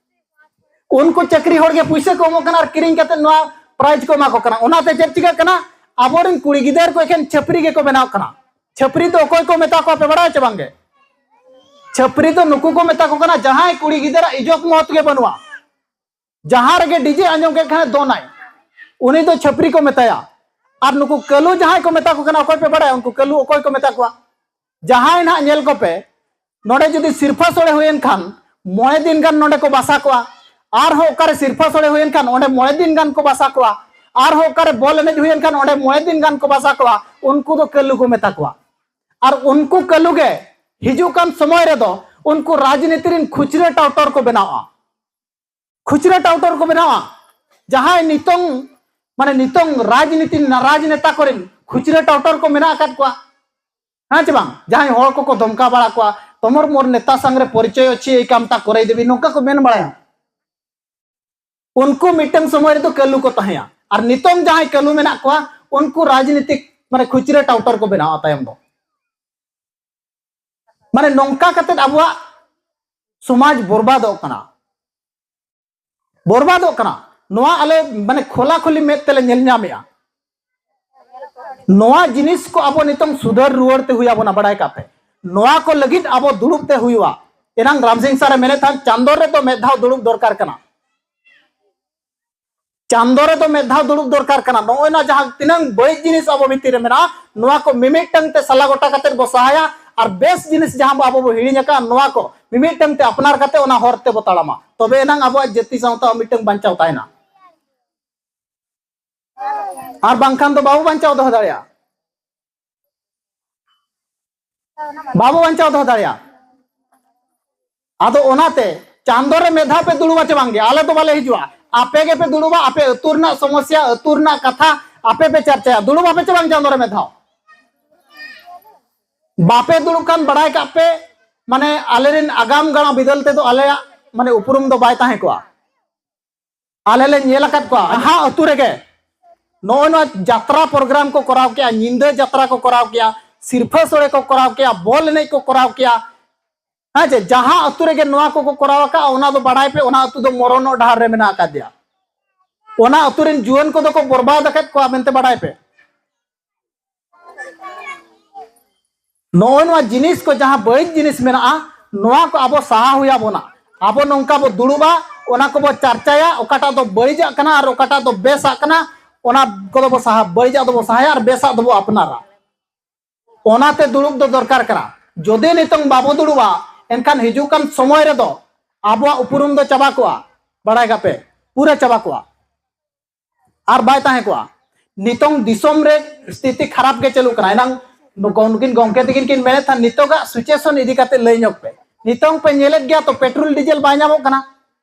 ᱩᱱᱠᱩ ᱪᱟᱹᱠᱨᱤ ᱦᱚᱲ ᱜᱮ ᱯᱩᱭᱥᱟᱹ ᱠᱚ ᱮᱢᱚᱜ ᱠᱟᱱᱟ ᱟᱨ ᱠᱤᱨᱤᱧ ᱠᱟᱛᱮ ᱱᱚᱣᱟ ᱯᱨᱟᱭᱤᱡᱽ ᱠᱚ ᱮᱢᱟ ᱠᱚ ᱠᱟᱱᱟ᱾ ᱚᱱᱟᱛᱮ ᱪᱮᱫ ᱪᱤᱠᱟᱹᱜ ᱠᱟᱱᱟ? ᱟᱵᱚᱨᱮᱱ ᱠᱩᱲᱤ ᱜᱤᱫᱟᱹᱨ ᱠᱚ ᱮᱠᱷᱮᱱ ᱪᱷᱟᱹᱯᱨᱤ ᱜᱮᱠᱚ ᱵᱮᱱᱟᱣ ᱠᱟᱱᱟ᱾ ᱪᱷᱟᱹᱯᱨᱤ ᱫᱚ ᱚᱠᱚᱭ ᱠᱚ ᱢᱮᱛᱟ ᱠᱚᱣᱟ ᱯᱮ ᱵᱟᱲᱟᱭᱟ ᱪᱮ ᱵᱟᱝᱜᱮ? ᱪᱷᱟᱹᱯᱨᱤ ᱫᱚ ᱱᱩᱠᱩ ᱠᱚ ᱢᱮᱛᱟ ᱠᱚ ᱠᱟᱱᱟ, ᱡᱟᱦᱟᱸᱭ ᱠᱩᱲᱤ ᱜᱤᱫᱟᱹᱨᱟᱜ ᱤᱡᱽᱡᱚᱛ ᱢᱚᱦᱚᱛ ᱜᱮ ᱵᱟᱹᱱᱩᱜᱼᱟ, ᱡᱟᱦᱟᱸ ᱨᱮᱜᱮ ᱰᱤᱡᱮ ᱟᱸᱡᱚᱢ ᱠᱮᱫ ᱠᱷᱟᱱ ᱫᱚᱱᱟᱭ, ᱩᱱᱤ ᱫᱚ ᱪᱷᱟᱹᱯᱨᱤ ᱠᱚ ᱢᱮᱛᱟᱭᱟ᱾ ᱟᱨ ᱱᱩᱠᱩ ᱠᱟᱹᱞᱩ ᱡᱟᱦᱟᱸᱭ ᱠᱚ ᱢᱮᱛᱟ ᱠᱚ ᱠᱟᱱᱟ, ᱚᱠᱚᱭ ᱯᱮ ᱵᱟᱲᱟᱭᱟ? ᱩᱱᱠᱩ ᱠᱟᱹᱞᱩ ᱚᱠᱚᱭ ᱠᱚ ᱢᱮᱛᱟ ᱠᱚᱣᱟ? ᱡᱟᱦᱟᱸᱭ ᱱᱟᱦᱟᱜ ᱧᱮᱞ ᱠᱚᱯᱮ, ᱱᱚᱰᱮ ᱡᱩᱫᱤ ᱥᱤᱨᱯᱷᱟᱹ ᱥᱳᱲᱮ ᱦᱩᱭᱮᱱ ᱠᱷᱟᱱ, ᱢᱚᱬᱮ ᱫᱤᱱ ᱜᱟᱱ ᱱᱚᱰᱮ ᱠᱚ ᱵᱟᱥᱟ ᱠᱚᱜᱼᱟ᱾ ᱟᱨᱦᱚᱸ ᱚᱠᱟᱨᱮ ᱥᱤᱨᱯᱷᱟᱹ ᱥᱳᱲᱮ ᱦᱩᱭᱮᱱ ᱠᱷᱟᱱ, ᱚᱸᱰᱮ ᱢᱚᱬᱮ ᱫᱤᱱ ᱜᱟᱱ ᱠᱚ ᱵᱟᱥᱟ ᱠᱚᱜᱼᱟ᱾ ᱟᱨᱦᱚᱸ ᱚᱠᱟᱨᱮ ᱵᱚᱞ ᱮᱱᱮᱡ ᱦᱩᱭᱮᱱ ᱠᱷᱟᱱ, ᱚᱸᱰᱮ ᱢᱚᱬᱮ ᱫᱤᱱ ᱜᱟᱱ ᱠᱚ ᱵᱟᱥᱟ ᱠᱚᱜᱼᱟ᱾ ᱩᱱᱠᱩ ᱫᱚ ᱠᱟᱹᱞᱩ ᱠᱚ ᱢᱮᱛᱟ ᱠᱚᱣᱟ᱾ ᱟᱨ ᱩᱱᱠᱩ ᱠᱟᱹᱞᱩ ᱜᱮ ᱦᱤᱡᱩᱜ ᱠᱟᱱ ᱥᱚᱢᱚᱭ ᱨᱮᱫᱚ ᱩᱱᱠᱩ ᱨᱟᱡᱽᱱᱤᱛᱤ ᱨᱮᱱ ᱠᱷᱩᱪᱨᱟᱹ ᱴᱟᱣᱴᱚᱨ ᱠᱚ ᱵᱮᱱᱟᱣᱟ᱾ ᱠᱷᱩᱪᱨᱟᱹ ᱴᱟᱣᱴᱚᱨ ᱠᱚ ᱵᱮᱱᱟᱣᱟ᱾ ᱡᱟᱦᱟᱸᱭ ᱱᱤᱛᱚᱝ, ᱢᱟᱱᱮ ᱱᱤᱛᱚᱝ ᱨᱟᱡᱽᱱᱤᱛᱤ, ᱨᱟᱡᱽᱱᱮᱛᱟ ᱠᱚᱨᱮᱱ ᱠᱷᱩᱪᱨᱟᱹ ᱴᱟᱣᱴᱚᱨ ᱠᱚ ᱢᱮᱱᱟᱜ ᱟᱠᱟᱫ ᱠᱚᱣᱟ, ᱦᱮᱸ ᱪᱮ ᱵᱟᱝ? ᱡᱟᱦᱟᱸᱭ ᱦᱚᱲ ᱠᱚᱠᱚ ᱫᱷᱚᱢᱠᱟᱣ ᱵᱟᱲᱟ ᱠᱚᱣᱟ, ᱛᱚᱢᱚᱨ ᱢᱳᱨ ᱱᱮᱛᱟ ᱥᱟᱝ ᱨᱮ ᱯᱚᱨᱤᱪᱚᱭ ᱚᱪᱷᱤ, ᱮᱭ ᱠᱟᱢᱴᱟ ᱠᱚᱨᱟᱭ ᱫᱮᱵᱤ, ᱱᱚᱝᱠᱟ ᱠᱚ ᱢᱮᱱ ᱵᱟᱲᱟᱭᱟ᱾ ᱩᱱᱠᱩ ᱢᱤᱫᱴᱟᱝ ᱥᱚᱢᱚᱭ ᱨᱮᱫᱚ ᱠᱟᱹᱞᱩ ᱠᱚ ᱛᱟᱦᱮᱸᱭᱟ, ᱟᱨ ᱱᱤᱛᱚᱝ ᱡᱟᱦᱟᱸᱭ ᱠᱟᱹᱞᱩ ᱢᱮᱱᱟᱜ ᱠᱚᱣᱟ, ᱩᱱᱠᱩ ᱨᱟᱡᱽᱱᱤᱛᱤᱠ, ᱢᱟᱱᱮ ᱠᱷᱩᱪᱨᱟᱹ ᱴᱟᱣᱴᱚᱨ ᱠᱚ ᱵᱮᱱᱟᱣᱟ ᱛᱟᱭᱚᱢ ᱫᱚ᱾ ᱢᱟᱱᱮ ᱱᱚᱝᱠᱟ ᱠᱟᱛᱮ ᱟᱵᱚᱣᱟᱜ ᱥᱚᱢᱟᱡᱽ ᱵᱚᱨᱵᱟᱫᱚᱜ ᱠᱟᱱᱟ, ᱵᱚᱨᱵᱟᱫᱚᱜ ᱠᱟᱱᱟ᱾ ᱱᱚᱣᱟ ᱟᱞᱮ ᱢᱟᱱᱮ ᱠᱷᱚᱞᱟ ᱠᱷᱚᱞᱤ ᱢᱮᱫ ᱛᱮᱞᱮ ᱧᱮᱞ ᱧᱟᱢᱮᱜᱼᱟ᱾ ᱱᱚᱣᱟ ᱡᱤᱱᱤᱥ ᱠᱚ ᱟᱵᱚ ᱱᱤᱛᱚᱝ ᱥᱩᱫᱷᱟᱹᱨ ᱨᱩᱣᱟᱹᱲ ᱛᱮ ᱦᱩᱭ ᱟᱵᱚᱱᱟ, ᱵᱟᱲᱟᱭ ᱠᱟᱜ ᱯᱮ᱾ ᱱᱚᱣᱟ ᱠᱚ ᱞᱟᱹᱜᱤᱫ ᱟᱵᱚ ᱫᱩᱲᱩᱵ ᱛᱮ ᱦᱩᱭᱩᱜᱼᱟ᱾ ᱮᱱᱟᱝ ᱨᱟᱢᱥᱤᱝ ᱥᱟᱨ ᱮ ᱢᱮᱱᱮᱫ ᱛᱟᱦᱮᱸᱫ, ᱪᱟᱸᱫᱚ ᱨᱮᱫᱚ ᱢᱤᱫ ᱫᱷᱟᱣ ᱫᱩᱲᱩᱵ ᱫᱚᱨᱠᱟᱨ ᱠᱟᱱᱟ᱾ ᱪᱟᱸᱫᱚ ᱨᱮᱫᱚ ᱢᱤᱫ ᱫᱷᱟᱣ ᱫᱩᱲᱩᱵ ᱫᱚᱨᱠᱟᱨ ᱠᱟᱱᱟ᱾ ᱱᱚᱜᱼᱚᱭ ᱱᱟ ᱡᱟᱦᱟᱸ ᱛᱤᱱᱟᱹᱝ ᱵᱟᱹᱲᱤᱡ ᱡᱤᱱᱤᱥ ᱟᱵᱚ ᱵᱷᱤᱛᱤᱨ ᱨᱮ ᱢᱮᱱᱟᱜᱼᱟ, ᱱᱚᱣᱟ ᱠᱚ ᱢᱤᱢᱤᱫᱴᱟᱝ ᱛᱮ ᱥᱟᱞᱟ ᱜᱚᱴᱟ ᱠᱟᱛᱮ ᱵᱚ ᱥᱟᱦᱟᱭᱟ, ᱟᱨ ᱵᱮᱥ ᱡᱤᱱᱤᱥ ᱡᱟᱦᱟᱸ ᱵᱚ ᱟᱵᱚ ᱵᱚ ᱦᱤᱲᱤᱧ ᱟᱠᱟᱫᱼᱟ, ᱱᱚᱣᱟ ᱠᱚ ᱢᱤᱢᱤᱫᱴᱟᱝ ᱛᱮ ᱟᱯᱱᱟᱨ ᱠᱟᱛᱮ ᱚᱱᱟ ᱦᱚᱨ ᱛᱮ ᱵᱚ ᱛᱟᱲᱟᱢᱟ᱾ ᱛᱚᱵᱮ ᱮᱱᱟᱝ ᱟᱵᱚᱣᱟᱜ ᱡᱟᱹᱛᱤ ᱥᱟᱶᱛᱟ ᱢᱤᱫᱴᱟᱝ ᱵᱟᱧᱪᱟᱣ ᱛᱟᱦᱮᱱᱟ᱾ ᱟᱨ ᱵᱟᱝᱠᱷᱟᱱ ᱫᱚ ᱵᱟᱵᱚ ᱵᱟᱧᱪᱟᱣ ᱫᱚᱦᱚ ᱫᱟᱲᱮᱭᱟᱜᱼᱟ᱾ ᱵᱟᱵᱚ ᱵᱟᱧᱪᱟᱣ ᱫᱚᱦᱚ ᱫᱟᱲᱮᱭᱟᱜᱼᱟ᱾ ᱟᱫᱚ ᱚᱱᱟᱛᱮ ᱪᱟᱸᱫᱚ ᱨᱮ ᱢᱤᱫ ᱫᱷᱟᱣ ᱯᱮ ᱫᱩᱲᱩᱵᱟ ᱪᱮ ᱵᱟᱝᱜᱮ? ᱟᱞᱮ ᱫᱚ ᱵᱟᱞᱮ ᱦᱤᱡᱩᱜᱼᱟ᱾ ᱟᱯᱮ ᱜᱮᱯᱮ ᱫᱩᱲᱩᱵᱟ, ᱟᱯᱮ ᱟᱹᱛᱩ ᱨᱮᱱᱟᱜ ᱥᱚᱢᱚᱥᱥᱟ, ᱟᱹᱛᱩ ᱨᱮᱱᱟᱜ ᱠᱟᱛᱷᱟ ᱟᱯᱮ ᱯᱮ ᱪᱟᱨᱪᱟᱭᱟ᱾ ᱫᱩᱲᱩᱵ ᱟᱯᱮ ᱪᱮ ᱵᱟᱝ ᱪᱟᱸᱫᱚ ᱨᱮ ᱢᱤᱫ ᱫᱷᱟᱣ? ᱵᱟᱯᱮ ᱫᱩᱲᱩᱵ ᱠᱷᱟᱱ ᱵᱟᱲᱟᱭ ᱠᱟᱜ ᱯᱮ, ᱢᱟᱱᱮ ᱟᱞᱮᱨᱮᱱ ᱟᱜᱟᱢ ᱜᱟᱲᱟ ᱵᱤᱫᱟᱹᱞ ᱛᱮᱫᱚ ᱟᱞᱮᱭᱟᱜ ᱢᱟᱱᱮ ᱩᱯᱨᱩᱢ ᱫᱚ ᱵᱟᱭ ᱛᱟᱦᱮᱸ ᱠᱚᱜᱼᱟ᱾ ᱟᱞᱮ ᱞᱮ ᱧᱮᱞ ᱟᱠᱟᱫ ᱠᱚᱣᱟ ᱡᱟᱦᱟᱸ ᱟᱹᱛᱩ ᱨᱮᱜᱮ ᱱᱚᱜᱼᱚᱭ ᱱᱚᱣᱟ ᱡᱟᱛᱨᱟ ᱯᱨᱳᱜᱨᱟᱢ ᱠᱚ ᱠᱚᱨᱟᱣ ᱠᱮᱜᱼᱟ, ᱧᱤᱫᱟᱹ ᱡᱟᱛᱨᱟ ᱠᱚ ᱠᱚᱨᱟᱣ ᱠᱮᱜᱼᱟ, ᱥᱤᱨᱯᱷᱟᱹ ᱥᱳᱲᱮ ᱠᱚ ᱠᱚᱨᱟᱣ ᱠᱮᱜᱼᱟ, ᱵᱚᱞ ᱮᱱᱮᱡ ᱠᱚ ᱠᱚᱨᱟᱣ ᱠᱮᱜᱼᱟ, ᱦᱮᱸ ᱪᱮ, ᱡᱟᱦᱟᱸ ᱟᱹᱛᱩ ᱨᱮᱜᱮ ᱱᱚᱣᱟ ᱠᱚᱠᱚ ᱠᱚᱨᱟᱣ ᱟᱠᱟᱫᱼᱟ, ᱚᱱᱟ ᱫᱚ ᱵᱟᱲᱟᱭ ᱯᱮ, ᱚᱱᱟ ᱟᱹᱛᱩ ᱫᱚ ᱢᱚᱨᱚᱱᱚᱜ ᱰᱟᱦᱟᱨ ᱨᱮ ᱢᱮᱱᱟᱜ ᱟᱠᱟᱫᱮᱭᱟ᱾ ᱚᱱᱟ ᱟᱹᱛᱩ ᱨᱮᱱ ᱡᱩᱣᱟᱹᱱ ᱠᱚᱫᱚ ᱠᱚ ᱵᱚᱨᱵᱟᱫ ᱟᱠᱟᱫ ᱠᱚᱣᱟ ᱢᱮᱱᱛᱮ ᱵᱟᱲᱟᱭ ᱯᱮ᱾ ᱱᱚᱜᱼᱚᱭ ᱱᱚᱣᱟ ᱡᱤᱱᱤᱥ ᱠᱚ, ᱡᱟᱦᱟᱸ ᱵᱟᱹᱲᱤᱡ ᱡᱤᱱᱤᱥ ᱢᱮᱱᱟᱜᱼᱟ, ᱱᱚᱣᱟ ᱠᱚ ᱟᱵᱚ ᱥᱟᱦᱟ ᱦᱩᱭ ᱟᱵᱚᱱᱟ᱾ ᱟᱵᱚ ᱱᱚᱝᱠᱟ ᱵᱚ ᱫᱩᱲᱩᱵᱼᱟ, ᱚᱱᱟ ᱠᱚᱵᱚ ᱪᱟᱨᱪᱟᱭᱟ, ᱚᱠᱟᱴᱟᱜ ᱫᱚ ᱵᱟᱹᱲᱤᱡᱟᱜ ᱠᱟᱱᱟ ᱟᱨ ᱚᱠᱟᱴᱟᱜ ᱫᱚ ᱵᱮᱥᱟᱜ ᱠᱟᱱᱟ, ᱚᱱᱟ ᱠᱚᱫᱚ ᱵᱚ ᱥᱟᱦᱟ, ᱵᱟᱹᱲᱤᱡᱟᱜ ᱫᱚᱵᱚ ᱥᱟᱦᱟᱭᱟ ᱟᱨ ᱵᱮᱥᱟᱜ ᱫᱚᱵᱚ ᱟᱯᱱᱟᱨᱟ᱾ ᱚᱱᱟᱛᱮ ᱫᱩᱲᱩᱵ ᱫᱚ ᱫᱚᱨᱠᱟᱨ ᱠᱟᱱᱟ᱾ ᱡᱩᱫᱤ ᱱᱤᱛᱚᱝ ᱵᱟᱵᱚ ᱫᱩᱲᱩᱵᱼᱟ, ᱮᱱᱠᱷᱟᱱ ᱦᱤᱡᱩᱜ ᱠᱟᱱ ᱥᱚᱢᱚᱭ ᱨᱮᱫᱚ ᱟᱵᱚᱣᱟᱜ ᱩᱯᱨᱩᱢ ᱫᱚ ᱪᱟᱵᱟ ᱠᱚᱜᱼᱟ, ᱵᱟᱲᱟᱭ ᱠᱟᱜ ᱯᱮ, ᱯᱩᱨᱟᱹ ᱪᱟᱵᱟ ᱠᱚᱜᱼᱟ᱾ ᱟᱨ ᱵᱟᱭ ᱛᱟᱦᱮᱸ ᱠᱚᱜᱼᱟ᱾ ᱱᱤᱛᱚᱝ ᱫᱤᱥᱚᱢ ᱨᱮ ᱥᱛᱷᱤᱛᱤ ᱠᱷᱟᱨᱟᱯ ᱜᱮ ᱪᱟᱹᱞᱩᱜ ᱠᱟᱱᱟ᱾ ᱮᱱᱟᱝ ᱱᱩᱠᱩ, ᱱᱩᱠᱤᱱ ᱜᱚᱢᱠᱮ ᱛᱟᱹᱠᱤᱱ ᱠᱤᱱ ᱢᱮᱱᱮᱫ ᱛᱟᱦᱮᱸᱫ, ᱱᱤᱛᱚᱜᱟᱜ situation ᱤᱫᱤ ᱠᱟᱛᱮ ᱞᱟᱹᱭ ᱧᱚᱜ ᱯᱮ᱾ ᱱᱤᱛᱚᱝ ᱯᱮ ᱧᱮᱞᱮᱫ ᱜᱮᱭᱟ ᱛᱚ, ᱯᱮᱴᱨᱳᱞ ᱰᱤᱡᱮᱞ ᱵᱟᱭ ᱧᱟᱢᱚᱜ ᱠᱟᱱᱟ,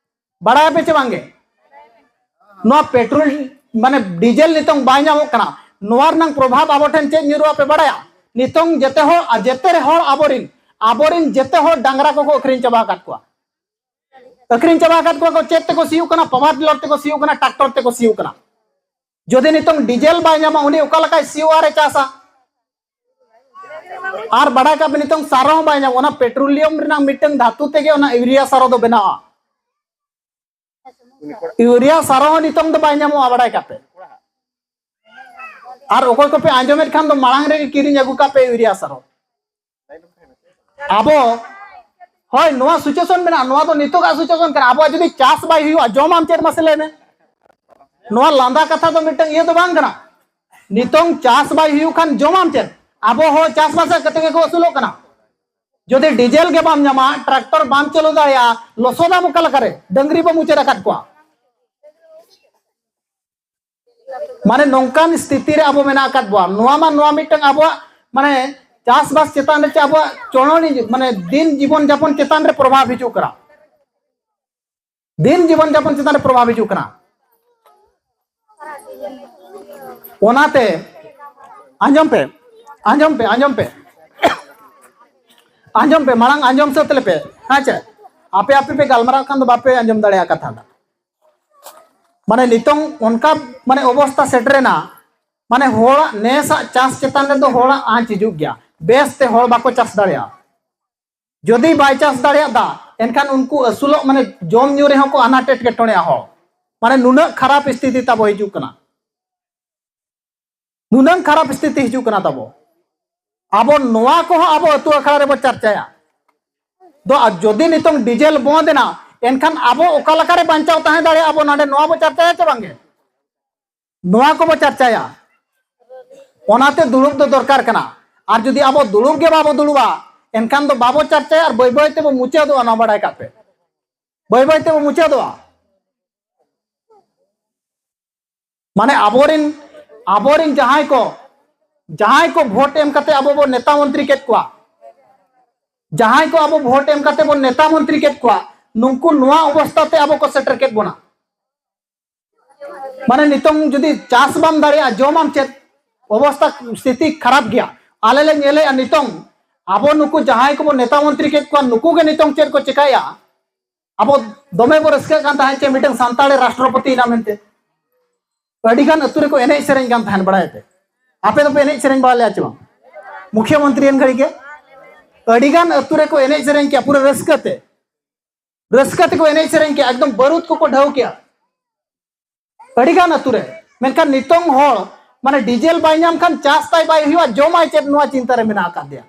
ᱵᱟᱲᱟᱭᱟᱯᱮ ᱪᱮ ᱵᱟᱝᱜᱮ? ᱱᱚᱣᱟ ᱯᱮᱴᱨᱳᱞ, ᱢᱟᱱᱮ ᱰᱤᱡᱮᱞ ᱱᱤᱛᱚᱝ ᱵᱟᱭ ᱧᱟᱢᱚᱜ ᱠᱟᱱᱟ, ᱱᱚᱣᱟ ᱨᱮᱱᱟᱜ ᱯᱨᱚᱵᱷᱟᱵᱽ ᱟᱵᱚ ᱴᱷᱮᱱ ᱪᱮᱫ ᱧᱩᱨᱩᱜᱼᱟ ᱯᱮ ᱵᱟᱲᱟᱭᱟ? ᱱᱤᱛᱚᱝ ᱡᱮᱛᱮ ᱦᱚᱲ, ᱡᱮᱛᱮ ᱦᱚᱲ ᱟᱵᱚᱨᱤᱱ, ᱟᱵᱚᱨᱤᱱ ᱡᱮᱛᱮ ᱦᱚᱲ ᱰᱟᱝᱨᱟ ᱠᱚᱠᱚ ᱟᱹᱠᱷᱨᱤᱧ ᱪᱟᱵᱟ ᱟᱠᱟᱫ ᱠᱚᱣᱟ᱾ ᱟᱹᱠᱷᱨᱤᱧ ᱪᱟᱵᱟ ᱟᱠᱟᱫ ᱠᱚᱣᱟ ᱠᱚ᱾ ᱪᱮᱫ ᱛᱮᱠᱚ ᱥᱤᱭᱳᱜ ᱠᱟᱱᱟ? ᱯᱟᱣᱟᱨ ᱴᱤᱞᱟᱨ ᱛᱮᱠᱚ ᱥᱤᱭᱳᱜ ᱠᱟᱱᱟ, ᱴᱨᱟᱠᱴᱚᱨ ᱛᱮᱠᱚ ᱥᱤᱭᱳᱜ ᱠᱟᱱᱟ᱾ ᱡᱩᱫᱤ ᱱᱤᱛᱚᱝ ᱰᱤᱡᱮᱞ ᱵᱟᱭ ᱧᱟᱢᱟ, ᱩᱱᱤ ᱚᱠᱟ ᱞᱮᱠᱟᱭ ᱥᱤᱭᱳᱜᱼᱟ ᱟᱨ ᱮ ᱪᱟᱥᱟ? ᱟᱨ ᱵᱟᱲᱟᱭ ᱠᱟᱜ ᱯᱮ, ᱱᱤᱛᱚᱝ ᱥᱟᱨ ᱦᱚᱸ ᱵᱟᱭ ᱧᱟᱢᱚᱜᱼᱟ᱾ ᱚᱱᱟ ᱯᱮᱴᱨᱳᱞᱤᱭᱟᱢ ᱨᱮᱱᱟᱜ ᱢᱤᱫᱴᱟᱝ ᱫᱷᱟᱛᱩ ᱛᱮᱜᱮ ᱚᱱᱟ ᱤᱭᱩᱨᱤᱭᱟ ᱥᱟᱨ ᱫᱚ ᱵᱮᱱᱟᱜᱼᱟ᱾ ᱤᱭᱩᱨᱤᱭᱟ ᱥᱟᱨ ᱦᱚᱸ ᱱᱤᱛᱚᱝ ᱫᱚ ᱵᱟᱭ ᱧᱟᱢᱚᱜᱼᱟ, ᱵᱟᱲᱟᱭ ᱠᱟᱜ ᱯᱮ᱾ ᱟᱨ ᱚᱠᱚᱭ ᱠᱚᱯᱮ ᱟᱸᱡᱚᱢᱮᱫ ᱠᱷᱟᱱ ᱫᱚ, ᱢᱟᱲᱟᱝ ᱨᱮᱜᱮ ᱠᱤᱨᱤᱧ ᱟᱹᱜᱩ ᱠᱟᱜ ᱯᱮ ᱤᱭᱩᱨᱤᱭᱟ ᱥᱟᱨ᱾ ᱟᱵᱚ, ᱦᱳᱭ, ᱱᱚᱣᱟ situation ᱢᱮᱱᱟᱜᱼᱟ, ᱱᱚᱣᱟ ᱫᱚ ᱱᱤᱛᱚᱜᱟᱜ situation ᱠᱟᱱᱟ᱾ ᱟᱵᱚᱣᱟᱜ ᱡᱩᱫᱤ ᱪᱟᱥ ᱵᱟᱭ ᱦᱩᱭᱩᱜᱼᱟ, ᱡᱚᱢᱟᱢ ᱪᱮᱫ? ᱢᱟᱥᱮ ᱞᱟᱹᱭ ᱢᱮ᱾ ᱱᱚᱣᱟ ᱞᱟᱸᱫᱟ ᱠᱟᱛᱷᱟ ᱫᱚ ᱢᱤᱫᱴᱟᱝ ᱤᱭᱟᱹ ᱫᱚ ᱵᱟᱝ ᱠᱟᱱᱟ᱾ ᱱᱤᱛᱚᱝ ᱪᱟᱥ ᱵᱟᱭ ᱦᱩᱭᱩᱜ ᱠᱷᱟᱱ ᱡᱚᱢᱟᱢ ᱪᱮᱫ? ᱟᱵᱚ ᱦᱚᱸ ᱪᱟᱥᱵᱟᱥ ᱠᱟᱛᱮ ᱜᱮᱠᱚ ᱟᱹᱥᱩᱞᱚᱜ ᱠᱟᱱᱟ᱾ ᱡᱩᱫᱤ ᱰᱤᱡᱮᱞ ᱜᱮ ᱵᱟᱢ ᱧᱟᱢᱟ, ᱴᱨᱟᱠᱴᱚᱨ ᱵᱟᱢ ᱪᱟᱹᱞᱩ ᱫᱟᱲᱮᱭᱟᱜᱼᱟ, ᱞᱚᱥᱚᱫᱟᱢ ᱚᱠᱟ ᱞᱮᱠᱟᱨᱮ? ᱰᱟᱹᱝᱨᱤ ᱵᱚ ᱢᱩᱪᱟᱹᱫ ᱟᱠᱟᱫ ᱠᱚᱣᱟ᱾ ᱢᱟᱱᱮ ᱱᱚᱝᱠᱟᱱ ᱥᱛᱷᱤᱛᱤ ᱨᱮ ᱟᱵᱚ ᱢᱮᱱᱟᱜ ᱟᱠᱟᱫ ᱵᱚᱱᱟ᱾ ᱱᱚᱣᱟ ᱢᱟ, ᱱᱚᱣᱟ ᱢᱤᱫᱴᱟᱝ ᱟᱵᱚᱣᱟᱜ ᱢᱟᱱᱮ ᱪᱟᱥᱵᱟᱥ ᱪᱮᱛᱟᱱ ᱨᱮ ᱪᱮ ᱟᱵᱚᱣᱟᱜ ᱪᱚᱞᱚᱱᱤ ᱢᱟᱱᱮ ᱫᱤᱱ ᱡᱤᱵᱚᱱ ᱡᱟᱯᱚᱱ ᱪᱮᱛᱟᱱ ᱨᱮ ᱯᱨᱚᱵᱷᱟᱵᱽ ᱦᱤᱡᱩᱜ ᱠᱟᱱᱟ᱾ ᱫᱤᱱ ᱡᱤᱵᱚᱱ ᱡᱟᱯᱚᱱ ᱪᱮᱛᱟᱱ ᱨᱮ ᱯᱨᱚᱵᱷᱟᱵᱽ ᱦᱤᱡᱩᱜ ᱠᱟᱱᱟ᱾ ᱚᱱᱟᱛᱮ ᱟᱸᱡᱚᱢ ᱯᱮ, ᱟᱸᱡᱚᱢ ᱯᱮ, ᱟᱸᱡᱚᱢ ᱯᱮ, ᱟᱸᱡᱚᱢ ᱯᱮ, ᱢᱟᱲᱟᱝ ᱟᱸᱡᱚᱢ ᱥᱟᱹᱛ ᱞᱮᱯᱮ᱾ ᱦᱮᱸ ᱪᱮ? ᱟᱯᱮ ᱟᱯᱮ ᱯᱮ ᱜᱟᱞᱢᱟᱨᱟᱣ ᱠᱷᱟᱱ ᱫᱚ ᱵᱟᱯᱮ ᱟᱸᱡᱚᱢ ᱫᱟᱲᱮᱭᱟᱜᱼᱟ ᱠᱟᱛᱷᱟ ᱫᱚ᱾ ᱢᱟᱱᱮ ᱱᱤᱛᱚᱝ ᱚᱱᱠᱟ ᱢᱟᱱᱮ ᱚᱵᱚᱥᱛᱟ ᱥᱮᱴᱮᱨᱮᱱᱟ, ᱢᱟᱱᱮ ᱦᱚᱲᱟᱜ ᱱᱮᱥᱟᱜ ᱪᱟᱥ ᱪᱮᱛᱟᱱ ᱨᱮᱫᱚ ᱦᱚᱲᱟᱜ ᱟᱸᱪ ᱦᱤᱡᱩᱜ ᱜᱮᱭᱟ, ᱵᱮᱥᱛᱮ ᱦᱚᱲ ᱵᱟᱠᱚ ᱪᱟᱥ ᱫᱟᱲᱮᱭᱟᱜᱼᱟ᱾ ᱡᱩᱫᱤ ᱵᱟᱭ ᱪᱟᱥ ᱫᱟᱲᱮᱭᱟᱜ ᱫᱟ, ᱮᱱᱠᱷᱟᱱ ᱩᱱᱠᱩ ᱟᱹᱥᱩᱞᱚᱜ ᱢᱟᱱᱮ ᱡᱚᱢ ᱧᱩ ᱨᱮᱦᱚᱸ ᱠᱚ ᱟᱱᱟᱴ ᱮᱴᱠᱮᱴᱚᱬᱮᱜᱼᱟ ᱦᱚᱲ᱾ ᱢᱟᱱᱮ ᱱᱩᱱᱟᱹᱜ ᱠᱷᱟᱨᱟᱯ ᱥᱛᱷᱤᱛᱤ ᱛᱟᱵᱚ ᱦᱤᱡᱩᱜ ᱠᱟᱱᱟ, ᱱᱩᱱᱟᱹᱜ ᱠᱷᱟᱨᱟᱯ ᱥᱛᱷᱤᱛᱤ ᱦᱤᱡᱩᱜ ᱠᱟᱱᱟ ᱛᱟᱵᱚ᱾ ᱟᱵᱚ ᱱᱚᱣᱟ ᱠᱚᱦᱚᱸ ᱟᱵᱚ ᱟᱹᱛᱩ ᱟᱠᱷᱲᱟ ᱨᱮᱵᱚ ᱪᱟᱨᱪᱟᱭᱟ᱾ ᱫᱚ ᱟᱨ ᱡᱩᱫᱤ ᱱᱤᱛᱚᱝ ᱰᱤᱡᱮᱞ ᱵᱚᱸᱫ ᱮᱱᱟ, ᱮᱱᱠᱷᱟᱱ ᱟᱵᱚ ᱚᱠᱟ ᱞᱮᱠᱟᱨᱮ ᱵᱟᱧᱪᱟᱣ ᱛᱟᱦᱮᱸ ᱫᱟᱲᱮᱭᱟᱜᱼᱟ ᱟᱵᱚ ᱱᱚᱰᱮ, ᱱᱚᱣᱟ ᱵᱚ ᱪᱟᱨᱪᱟᱭᱟ ᱪᱮ ᱵᱟᱝᱜᱮ? ᱱᱚᱣᱟ ᱠᱚᱵᱚ ᱪᱟᱨᱪᱟᱭᱟ᱾ ᱚᱱᱟᱛᱮ ᱫᱩᱲᱩᱵ ᱫᱚ ᱫᱚᱨᱠᱟᱨ ᱠᱟᱱᱟ᱾ ᱟᱨ ᱡᱩᱫᱤ ᱟᱵᱚ ᱫᱩᱲᱩᱵ ᱜᱮ ᱵᱟᱵᱚ ᱫᱩᱲᱩᱵᱟ, ᱮᱱᱠᱷᱟᱱ ᱫᱚ ᱵᱟᱵᱚ ᱪᱟᱨᱪᱟᱭᱟ ᱟᱨ ᱵᱟᱹᱭ ᱵᱟᱹᱭ ᱛᱮᱵᱚ ᱢᱩᱪᱟᱹᱫᱚᱜᱼᱟ᱾ ᱱᱚᱣᱟ ᱵᱟᱲᱟᱭ ᱠᱟᱜ ᱯᱮ, ᱵᱟᱹᱭ ᱵᱟᱹᱭ ᱛᱮᱵᱚ ᱢᱩᱪᱟᱹᱫᱚᱜᱼᱟ᱾ ᱢᱟᱱᱮ ᱟᱵᱚᱨᱮᱱ, ᱟᱵᱚᱨᱮᱱ ᱡᱟᱦᱟᱸᱭ ᱠᱚ, ᱡᱟᱦᱟᱸᱭ ᱠᱚ ᱵᱷᱳᱴ ᱮᱢ ᱠᱟᱛᱮ ᱟᱵᱚ ᱵᱚ ᱱᱮᱛᱟ ᱢᱚᱱᱛᱨᱤ ᱠᱮᱫ ᱠᱚᱣᱟ, ᱡᱟᱦᱟᱸᱭ ᱠᱚ ᱟᱵᱚ ᱵᱷᱳᱴ ᱮᱢ ᱠᱟᱛᱮ ᱵᱚᱱ ᱱᱮᱛᱟ ᱢᱚᱱᱛᱨᱤ ᱠᱮᱫ ᱠᱚᱣᱟ, ᱱᱩᱠᱩ ᱱᱚᱣᱟ ᱚᱵᱚᱥᱛᱟ ᱛᱮ ᱟᱵᱚ ᱠᱚ ᱥᱮᱴᱮᱨ ᱠᱮᱫ ᱵᱚᱱᱟ᱾ ᱢᱟᱱᱮ ᱱᱤᱛᱚᱝ ᱡᱩᱫᱤ ᱪᱟᱥ ᱵᱟᱢ ᱫᱟᱲᱮᱭᱟᱜᱼᱟ, ᱡᱚᱢᱟᱢ ᱪᱮᱫ? ᱚᱵᱚᱥᱛᱟ ᱥᱛᱷᱤᱛᱤ ᱠᱷᱟᱨᱟᱯ ᱜᱮᱭᱟ᱾ ᱟᱞᱮ ᱞᱮ ᱧᱮᱞᱮᱜᱼᱟ ᱱᱤᱛᱚᱝ, ᱟᱵᱚ ᱱᱩᱠᱩ ᱡᱟᱦᱟᱸᱭ ᱠᱚᱵᱚ ᱱᱮᱛᱟ ᱢᱚᱱᱛᱨᱤ ᱠᱮᱫ ᱠᱚᱣᱟ, ᱱᱩᱠᱩ ᱜᱮ ᱱᱤᱛᱚᱝ ᱪᱮᱫ ᱠᱚ ᱪᱮᱠᱟᱭᱟ? ᱟᱵᱚ ᱫᱚᱢᱮ ᱵᱚ ᱨᱟᱹᱥᱠᱟᱹᱜ ᱠᱟᱱ ᱛᱟᱦᱮᱸᱫ ᱪᱮ ᱢᱤᱫᱴᱟᱝ ᱥᱟᱱᱛᱟᱲᱮ ᱨᱟᱥᱴᱨᱚᱯᱚᱛᱤ ᱮᱱᱟ ᱢᱮᱱᱛᱮ᱾ ᱟᱹᱰᱤ ᱜᱟᱱ ᱟᱹᱛᱩ ᱨᱮᱠᱚ ᱮᱱᱮᱡ ᱥᱮᱨᱮᱧ ᱠᱟᱱ ᱛᱟᱦᱮᱸᱫ, ᱵᱟᱲᱟᱭ ᱯᱮ? ᱟᱯᱮ ᱫᱚᱯᱮ ᱮᱱᱮᱡ ᱥᱮᱨᱮᱧ ᱵᱟᱲᱟ ᱞᱮᱜᱼᱟ ᱪᱮ ᱵᱟᱝ? ᱢᱩᱠᱷᱭᱟᱹ ᱢᱚᱱᱛᱨᱤ ᱮᱱ ᱜᱷᱟᱹᱲᱤ ᱜᱮ ᱟᱹᱰᱤ ᱜᱟᱱ ᱟᱹᱛᱩ ᱨᱮᱠᱚ ᱮᱱᱮᱡ ᱥᱮᱨᱮᱧ ᱠᱮᱜᱼᱟ, ᱯᱩᱨᱟᱹ ᱨᱟᱹᱥᱠᱟᱹ ᱛᱮ, ᱨᱟᱹᱥᱠᱟᱹ ᱛᱮᱠᱚ ᱮᱱᱮᱡ ᱥᱮᱨᱮᱧ ᱠᱮᱜᱼᱟ, ᱮᱠᱫᱚᱢ ᱵᱟᱹᱨᱩᱫ ᱠᱚᱠᱚ ᱰᱷᱟᱹᱣ ᱠᱮᱜᱼᱟ ᱟᱹᱰᱤ ᱜᱟᱱ ᱟᱹᱛᱩ ᱨᱮ᱾ ᱢᱮᱱᱠᱷᱟᱱ ᱱᱤᱛᱚᱝ ᱦᱚᱲ ᱢᱟᱱᱮ ᱰᱤᱡᱮᱞ ᱵᱟᱭ ᱧᱟᱢ ᱠᱷᱟᱱ ᱪᱟᱥ ᱛᱟᱭ ᱵᱟᱭ ᱦᱩᱭᱩᱜᱼᱟ, ᱡᱚᱢᱟᱭ ᱪᱮᱫ, ᱱᱚᱣᱟ ᱪᱤᱱᱛᱟ ᱨᱮ ᱢᱮᱱᱟᱜ ᱟᱠᱟᱫᱮᱭᱟ᱾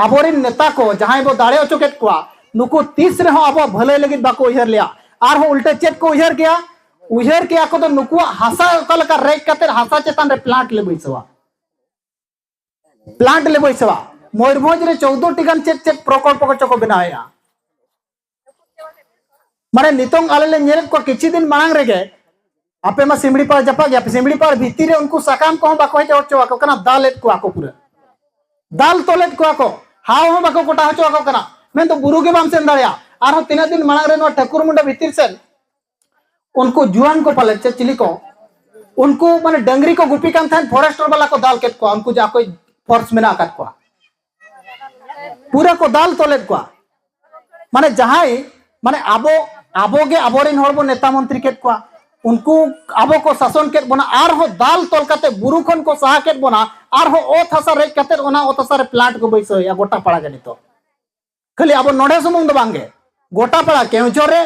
ᱟᱵᱚᱨᱮᱱ ᱱᱮᱛᱟ ᱠᱚ ᱡᱟᱦᱟᱸᱭ ᱵᱚ ᱫᱟᱲᱮ ᱦᱚᱪᱚ ᱠᱮᱫ ᱠᱚᱣᱟ, ᱱᱩᱠᱩ ᱛᱤᱥ ᱨᱮᱦᱚᱸ ᱟᱵᱚᱣᱟᱜ ᱵᱷᱟᱹᱞᱟᱹᱭ ᱞᱟᱹᱜᱤᱫ ᱵᱟᱠᱚ ᱩᱭᱦᱟᱹᱨ ᱞᱮᱜᱼᱟ᱾ ᱟᱨᱦᱚᱸ ᱩᱞᱴᱟᱹ ᱪᱮᱫ ᱠᱚ ᱩᱭᱦᱟᱹᱨ ᱠᱮᱜᱼᱟ? ᱩᱭᱦᱟᱹᱨ ᱠᱮᱜᱼᱟ ᱠᱚ ᱫᱚ ᱱᱩᱠᱩᱣᱟᱜ ᱦᱟᱥᱟ ᱚᱠᱟ ᱞᱮᱠᱟ ᱨᱮᱡ ᱠᱟᱛᱮ ᱦᱟᱥᱟ ᱪᱮᱛᱟᱱ ᱨᱮ ᱯᱞᱟᱱᱴ ᱞᱮ ᱵᱟᱹᱭᱥᱟᱹᱣᱟ, ᱯᱞᱟᱱᱴ ᱞᱮ ᱵᱟᱹᱭᱥᱟᱹᱣᱟ᱾ ᱢᱚᱭᱩᱨᱵᱷᱚᱸᱡᱽ ᱨᱮ ᱪᱳᱫᱽᱫᱳ ᱴᱤ ᱜᱟᱱ ᱪᱮᱫ ᱪᱮᱫ ᱯᱨᱚᱠᱚᱞᱯᱚ ᱠᱚᱪᱚ ᱠᱚ ᱵᱮᱱᱟᱣᱮᱜᱼᱟ᱾ ᱢᱟᱱᱮ ᱱᱤᱛᱚᱝ ᱟᱞᱮ ᱞᱮ ᱧᱮᱞᱮᱫ ᱠᱚᱣᱟ, ᱠᱤᱪᱷᱩ ᱫᱤᱱ ᱢᱟᱲᱟᱝ ᱨᱮᱜᱮ ᱟᱯᱮ ᱢᱟ ᱥᱤᱢᱲᱤ ᱯᱟᱲ ᱡᱟᱯᱟᱜ ᱜᱮᱭᱟ ᱯᱮ, ᱥᱤᱢᱲᱤ ᱯᱟᱲ ᱵᱷᱤᱛᱤᱨ ᱨᱮ ᱩᱱᱠᱩ ᱥᱟᱠᱟᱢ ᱠᱚᱦᱚᱸ ᱵᱟᱠᱚ ᱦᱮᱡ ᱦᱚᱪᱚ ᱟᱠᱚ ᱠᱟᱱᱟ, ᱫᱟᱞᱮᱫ ᱠᱚᱣᱟ ᱠᱚ, ᱯᱩᱨᱟᱹ ᱫᱟᱞ ᱛᱚᱞᱮᱫ ᱠᱚᱣᱟ ᱠᱚ, ᱦᱟᱣ ᱦᱚᱸ ᱵᱟᱠᱚ ᱠᱚᱴᱟ ᱦᱚᱪᱚ ᱟᱠᱚ ᱠᱟᱱᱟ, ᱢᱮᱱᱫᱚ ᱵᱩᱨᱩ ᱜᱮ ᱵᱟᱢ ᱥᱮᱱ ᱫᱟᱲᱮᱭᱟᱜᱼᱟ᱾ ᱟᱨᱦᱚᱸ ᱛᱤᱱᱟᱹᱜ ᱫᱤᱱ ᱢᱟᱲᱟᱝ ᱨᱮ ᱱᱚᱣᱟ ᱴᱷᱟᱹᱠᱩᱨ ᱢᱩᱱᱰᱟ ᱵᱷᱤᱛᱤᱨ ᱥᱮᱱ ᱩᱱᱠᱩ ᱡᱩᱣᱟᱹᱱ ᱠᱚ ᱯᱟᱞᱮ ᱪᱮ ᱪᱤᱞᱤ ᱠᱚ, ᱩᱱᱠᱩ ᱢᱟᱱᱮ ᱰᱟᱹᱝᱨᱤ ᱠᱚ ᱜᱩᱯᱤ ᱠᱟᱱ ᱛᱟᱦᱮᱸᱫ, ᱯᱷᱚᱨᱮᱥᱴᱚᱨ ᱵᱟᱞᱟ ᱠᱚ ᱫᱟᱞ ᱠᱮᱫ ᱠᱚᱣᱟ, ᱩᱱᱠᱩ ᱡᱟ ᱠᱚ ᱯᱷᱚᱨᱥ ᱢᱮᱱᱟᱜ ᱟᱠᱟᱫ ᱠᱚᱣᱟ, ᱯᱩᱨᱟᱹ ᱠᱚ ᱫᱟᱞ ᱛᱚᱞᱮᱫ ᱠᱚᱣᱟ᱾ ᱢᱟᱱᱮ ᱡᱟᱦᱟᱸᱭ, ᱢᱟᱱᱮ ᱟᱵᱚ, ᱟᱵᱚ ᱜᱮ ᱟᱵᱚᱨᱮᱱ ᱦᱚᱲ ᱵᱚᱱ ᱱᱮᱛᱟ ᱢᱚᱱᱛᱨᱤ ᱠᱮᱫ ᱠᱚᱣᱟ, ᱩᱱᱠᱩ ᱟᱵᱚ ᱠᱚ ᱥᱟᱥᱚᱱ ᱠᱮᱫ ᱵᱚᱱᱟ, ᱟᱨᱦᱚᱸ ᱫᱟᱞ ᱛᱚᱞ ᱠᱟᱛᱮ ᱵᱩᱨᱩ ᱠᱷᱚᱱ ᱠᱚ ᱥᱟᱦᱟ ᱠᱮᱫ ᱵᱚᱱᱟ, ᱟᱨᱦᱚᱸ ᱚᱛ ᱦᱟᱥᱟ ᱨᱮᱡ ᱠᱟᱛᱮ ᱚᱱᱟ ᱚᱛ ᱦᱟᱥᱟ ᱨᱮ ᱯᱞᱟᱱᱴ ᱠᱚ ᱵᱟᱹᱭᱥᱟᱹᱣᱮᱫᱼᱟ ᱜᱚᱴᱟ ᱯᱟᱲᱟ ᱜᱮ ᱱᱤᱛᱚᱜ᱾ ᱠᱷᱟᱹᱞᱤ ᱟᱵᱚ ᱱᱚᱰᱮ ᱥᱩᱢᱩᱝ ᱫᱚ ᱵᱟᱝᱜᱮ, ᱜᱚᱴᱟ ᱯᱟᱲᱟ ᱠᱮᱣᱡᱷᱚᱨ ᱨᱮ,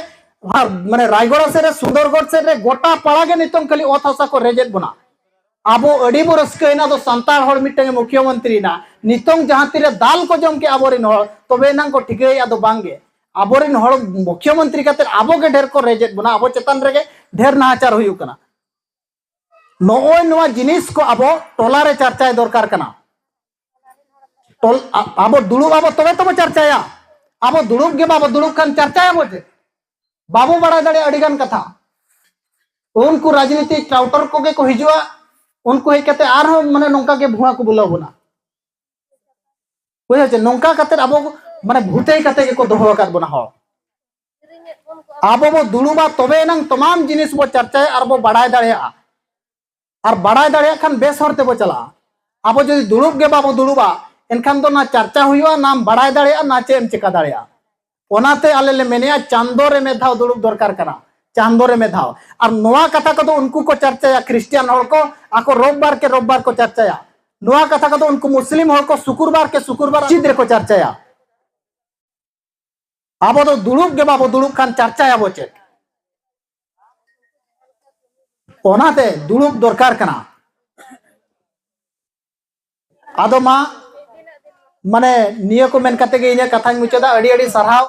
ᱟᱨ ᱢᱟᱱᱮ ᱨᱟᱭᱜᱚᱲᱟ ᱥᱮᱫ ᱨᱮ, ᱥᱩᱱᱫᱚᱨᱜᱚᱲ ᱥᱮᱫ ᱨᱮ, ᱜᱚᱴᱟ ᱯᱟᱲᱟ ᱜᱮ ᱱᱤᱛᱚᱝ ᱠᱷᱟᱹᱞᱤ ᱚᱛ ᱦᱟᱥᱟ ᱠᱚ ᱨᱮᱡᱮᱫ ᱵᱚᱱᱟ᱾ ᱟᱵᱚ ᱟᱹᱰᱤ ᱵᱚ ᱨᱟᱹᱥᱠᱟᱹᱭᱮᱱᱟ, ᱫᱚ ᱥᱟᱱᱛᱟᱲ ᱦᱚᱲ ᱢᱤᱫᱴᱟᱝ ᱮ ᱢᱩᱠᱷᱭᱚᱢᱚᱱᱛᱨᱤᱭᱮᱱᱟ, ᱱᱤᱛᱚᱝ ᱡᱟᱦᱟᱸ ᱛᱤᱨᱮ ᱫᱟᱞ ᱠᱚ ᱡᱚᱢ ᱠᱮᱫ ᱟᱵᱚᱨᱮᱱ ᱦᱚᱲ, ᱛᱚᱵᱮ ᱮᱱᱟᱝ ᱠᱚ ᱴᱷᱤᱠᱟᱹᱭᱮᱫᱼᱟ ᱫᱚ ᱵᱟᱝᱜᱮ, ᱟᱵᱚᱨᱮᱱ ᱦᱚᱲ ᱢᱩᱠᱷᱭᱚᱢᱚᱱᱛᱨᱤ ᱠᱟᱛᱮ ᱟᱵᱚ ᱜᱮ ᱰᱷᱮᱨ ᱠᱚ ᱨᱮᱡᱮᱫ ᱵᱚᱱᱟ, ᱟᱵᱚ ᱪᱮᱛᱟᱱ ᱨᱮᱜᱮ ᱰᱷᱮᱨ ᱱᱟᱦᱟᱪᱟᱨ ᱦᱩᱭᱩᱜ ᱠᱟᱱᱟ᱾ ᱱᱚᱜᱼᱚᱭ ᱱᱚᱣᱟ ᱡᱤᱱᱤᱥ ᱠᱚ ᱟᱵᱚ ᱴᱚᱞᱟ ᱨᱮ ᱪᱟᱨᱪᱟᱭ ᱫᱚᱨᱠᱟᱨ ᱠᱟᱱᱟ᱾ ᱴᱚᱞ-, ᱟ-, ᱟᱵᱚ ᱫᱩᱲᱩᱵ ᱟᱵᱚ ᱛᱚᱵᱮ ᱛᱚᱵᱚ ᱪᱟᱨᱪᱟᱭᱟ᱾ ᱟᱵᱚ ᱫᱩᱲᱩᱵ ᱜᱮ ᱵᱟᱵᱚ ᱫᱩᱲᱩᱵ ᱠᱷᱟᱱ ᱪᱟᱨᱪᱟᱭᱟᱵᱚ ᱪᱮᱫ? ᱵᱟᱵᱚ ᱵᱟᱲᱟᱭ ᱫᱟᱲᱮᱭᱟᱜᱼᱟ ᱟᱹᱰᱤ ᱜᱟᱱ ᱠᱟᱛᱷᱟ᱾ ᱩᱱᱠᱩ ᱨᱟᱡᱽᱱᱤᱛᱤ ᱴᱟᱣᱴᱚᱨ ᱠᱚᱜᱮ ᱠᱚ ᱦᱤᱡᱩᱜᱼᱟ, ᱩᱱᱠᱩ ᱦᱮᱡ ᱠᱟᱛᱮ ᱟᱨᱦᱚᱸ ᱢᱟᱱᱮ ᱱᱚᱝᱠᱟ ᱜᱮ ᱵᱷᱩᱣᱟᱹ ᱠᱚ ᱵᱩᱞᱟᱹᱣ ᱵᱚᱱᱟ᱾ ᱵᱩᱡᱷᱟᱹᱣ ᱪᱮ? ᱱᱚᱝᱠᱟ ᱠᱟᱛᱮ ᱟᱵᱚ ᱢᱟᱱᱮ ᱵᱷᱩᱛᱮᱭ ᱠᱟᱛᱮ ᱜᱮᱠᱚ ᱫᱚᱦᱚ ᱟᱠᱟᱫ ᱵᱚᱱᱟ ᱦᱚᱲ᱾ ᱟᱵᱚ ᱵᱚ ᱫᱩᱲᱩᱵᱟ, ᱛᱚᱵᱮ ᱮᱱᱟᱝ ᱛᱚᱢᱟᱢ ᱡᱤᱱᱤᱥ ᱵᱚ ᱪᱟᱨᱪᱟᱭᱟ ᱟᱨ ᱵᱚ ᱵᱟᱲᱟᱭ ᱫᱟᱲᱮᱭᱟᱜᱼᱟ᱾ ᱟᱨ ᱵᱟᱲᱟᱭ ᱫᱟᱲᱮᱭᱟᱜ ᱠᱷᱟᱱ ᱵᱮᱥ ᱦᱚᱨ ᱛᱮᱵᱚ ᱪᱟᱞᱟᱜᱼᱟ᱾ ᱟᱵᱚ ᱡᱩᱫᱤ ᱫᱩᱲᱩᱵ ᱜᱮ ᱵᱟᱵᱚ ᱫᱩᱲᱩᱵᱟ, ᱮᱱᱠᱷᱟᱱ ᱫᱚ ᱱᱟ ᱪᱟᱨᱪᱟ ᱦᱩᱭᱩᱜᱼᱟ, ᱱᱟᱢ ᱵᱟᱲᱟᱭ ᱫᱟᱲᱮᱭᱟᱜᱼᱟ, ᱱᱟ ᱪᱮᱫ ᱮᱢ ᱪᱮᱠᱟ ᱫᱟᱲᱮᱭᱟᱜᱼᱟ᱾ ᱚᱱᱟᱛᱮ ᱟᱞᱮ ᱞᱮ ᱢᱮᱱᱮᱜᱼᱟ, ᱪᱟᱸᱫᱚ ᱨᱮ ᱢᱤᱫ ᱫᱷᱟᱣ ᱫᱩᱲᱩᱵ ᱫᱚᱨᱠᱟᱨ ᱠᱟᱱᱟ, ᱪᱟᱸᱫᱚ ᱨᱮ ᱢᱤᱫ ᱫᱷᱟᱣ᱾ ᱟᱨ ᱱᱚᱣᱟ ᱠᱟᱛᱷᱟ ᱠᱚᱫᱚ ᱩᱱᱠᱩ ᱠᱚ ᱪᱟᱨᱪᱟᱭᱟ, ᱠᱷᱨᱤᱥᱴᱤᱭᱟᱱ ᱦᱚᱲ ᱠᱚ, ᱟᱠᱚ ᱨᱳᱵᱵᱟᱨ ᱠᱮ ᱨᱳᱵᱵᱟᱨ ᱠᱚ ᱪᱟᱨᱪᱟᱭᱟ᱾ ᱱᱚᱣᱟ ᱠᱟᱛᱷᱟ ᱠᱚᱫᱚ ᱩᱱᱠᱩ ᱢᱩᱥᱞᱤᱢ ᱦᱚᱲ ᱠᱚ ᱥᱩᱠᱩᱨᱵᱟᱨ ᱠᱮ ᱥᱩᱠᱩᱨᱵᱟᱨ ᱢᱚᱥᱡᱤᱫ ᱨᱮᱠᱚ ᱪᱟᱨᱪᱟᱭᱟ᱾ ᱟᱵᱚ ᱫᱚ ᱫᱩᱲᱩᱵ ᱜᱮ ᱵᱟᱵᱚ ᱫᱩᱲᱩᱵ ᱠᱷᱟᱱ ᱪᱟᱨᱪᱟᱭᱟᱵᱚ ᱪᱮᱫ? ᱚᱱᱟᱛᱮ ᱫᱩᱲᱩᱵ ᱫᱚᱨᱠᱟᱨ ᱠᱟᱱᱟ᱾ ᱟᱫᱚ ᱢᱟ, ᱢᱟᱱᱮ ᱱᱤᱭᱟᱹ ᱠᱚ ᱢᱮᱱ ᱠᱟᱛᱮ ᱜᱮ ᱤᱧᱟᱹᱜ ᱠᱟᱛᱷᱟᱧ ᱢᱩᱪᱟᱹᱫᱟ᱾ ᱟᱹᱰᱤ ᱟᱹᱰᱤ ᱥᱟᱨᱦᱟᱣ᱾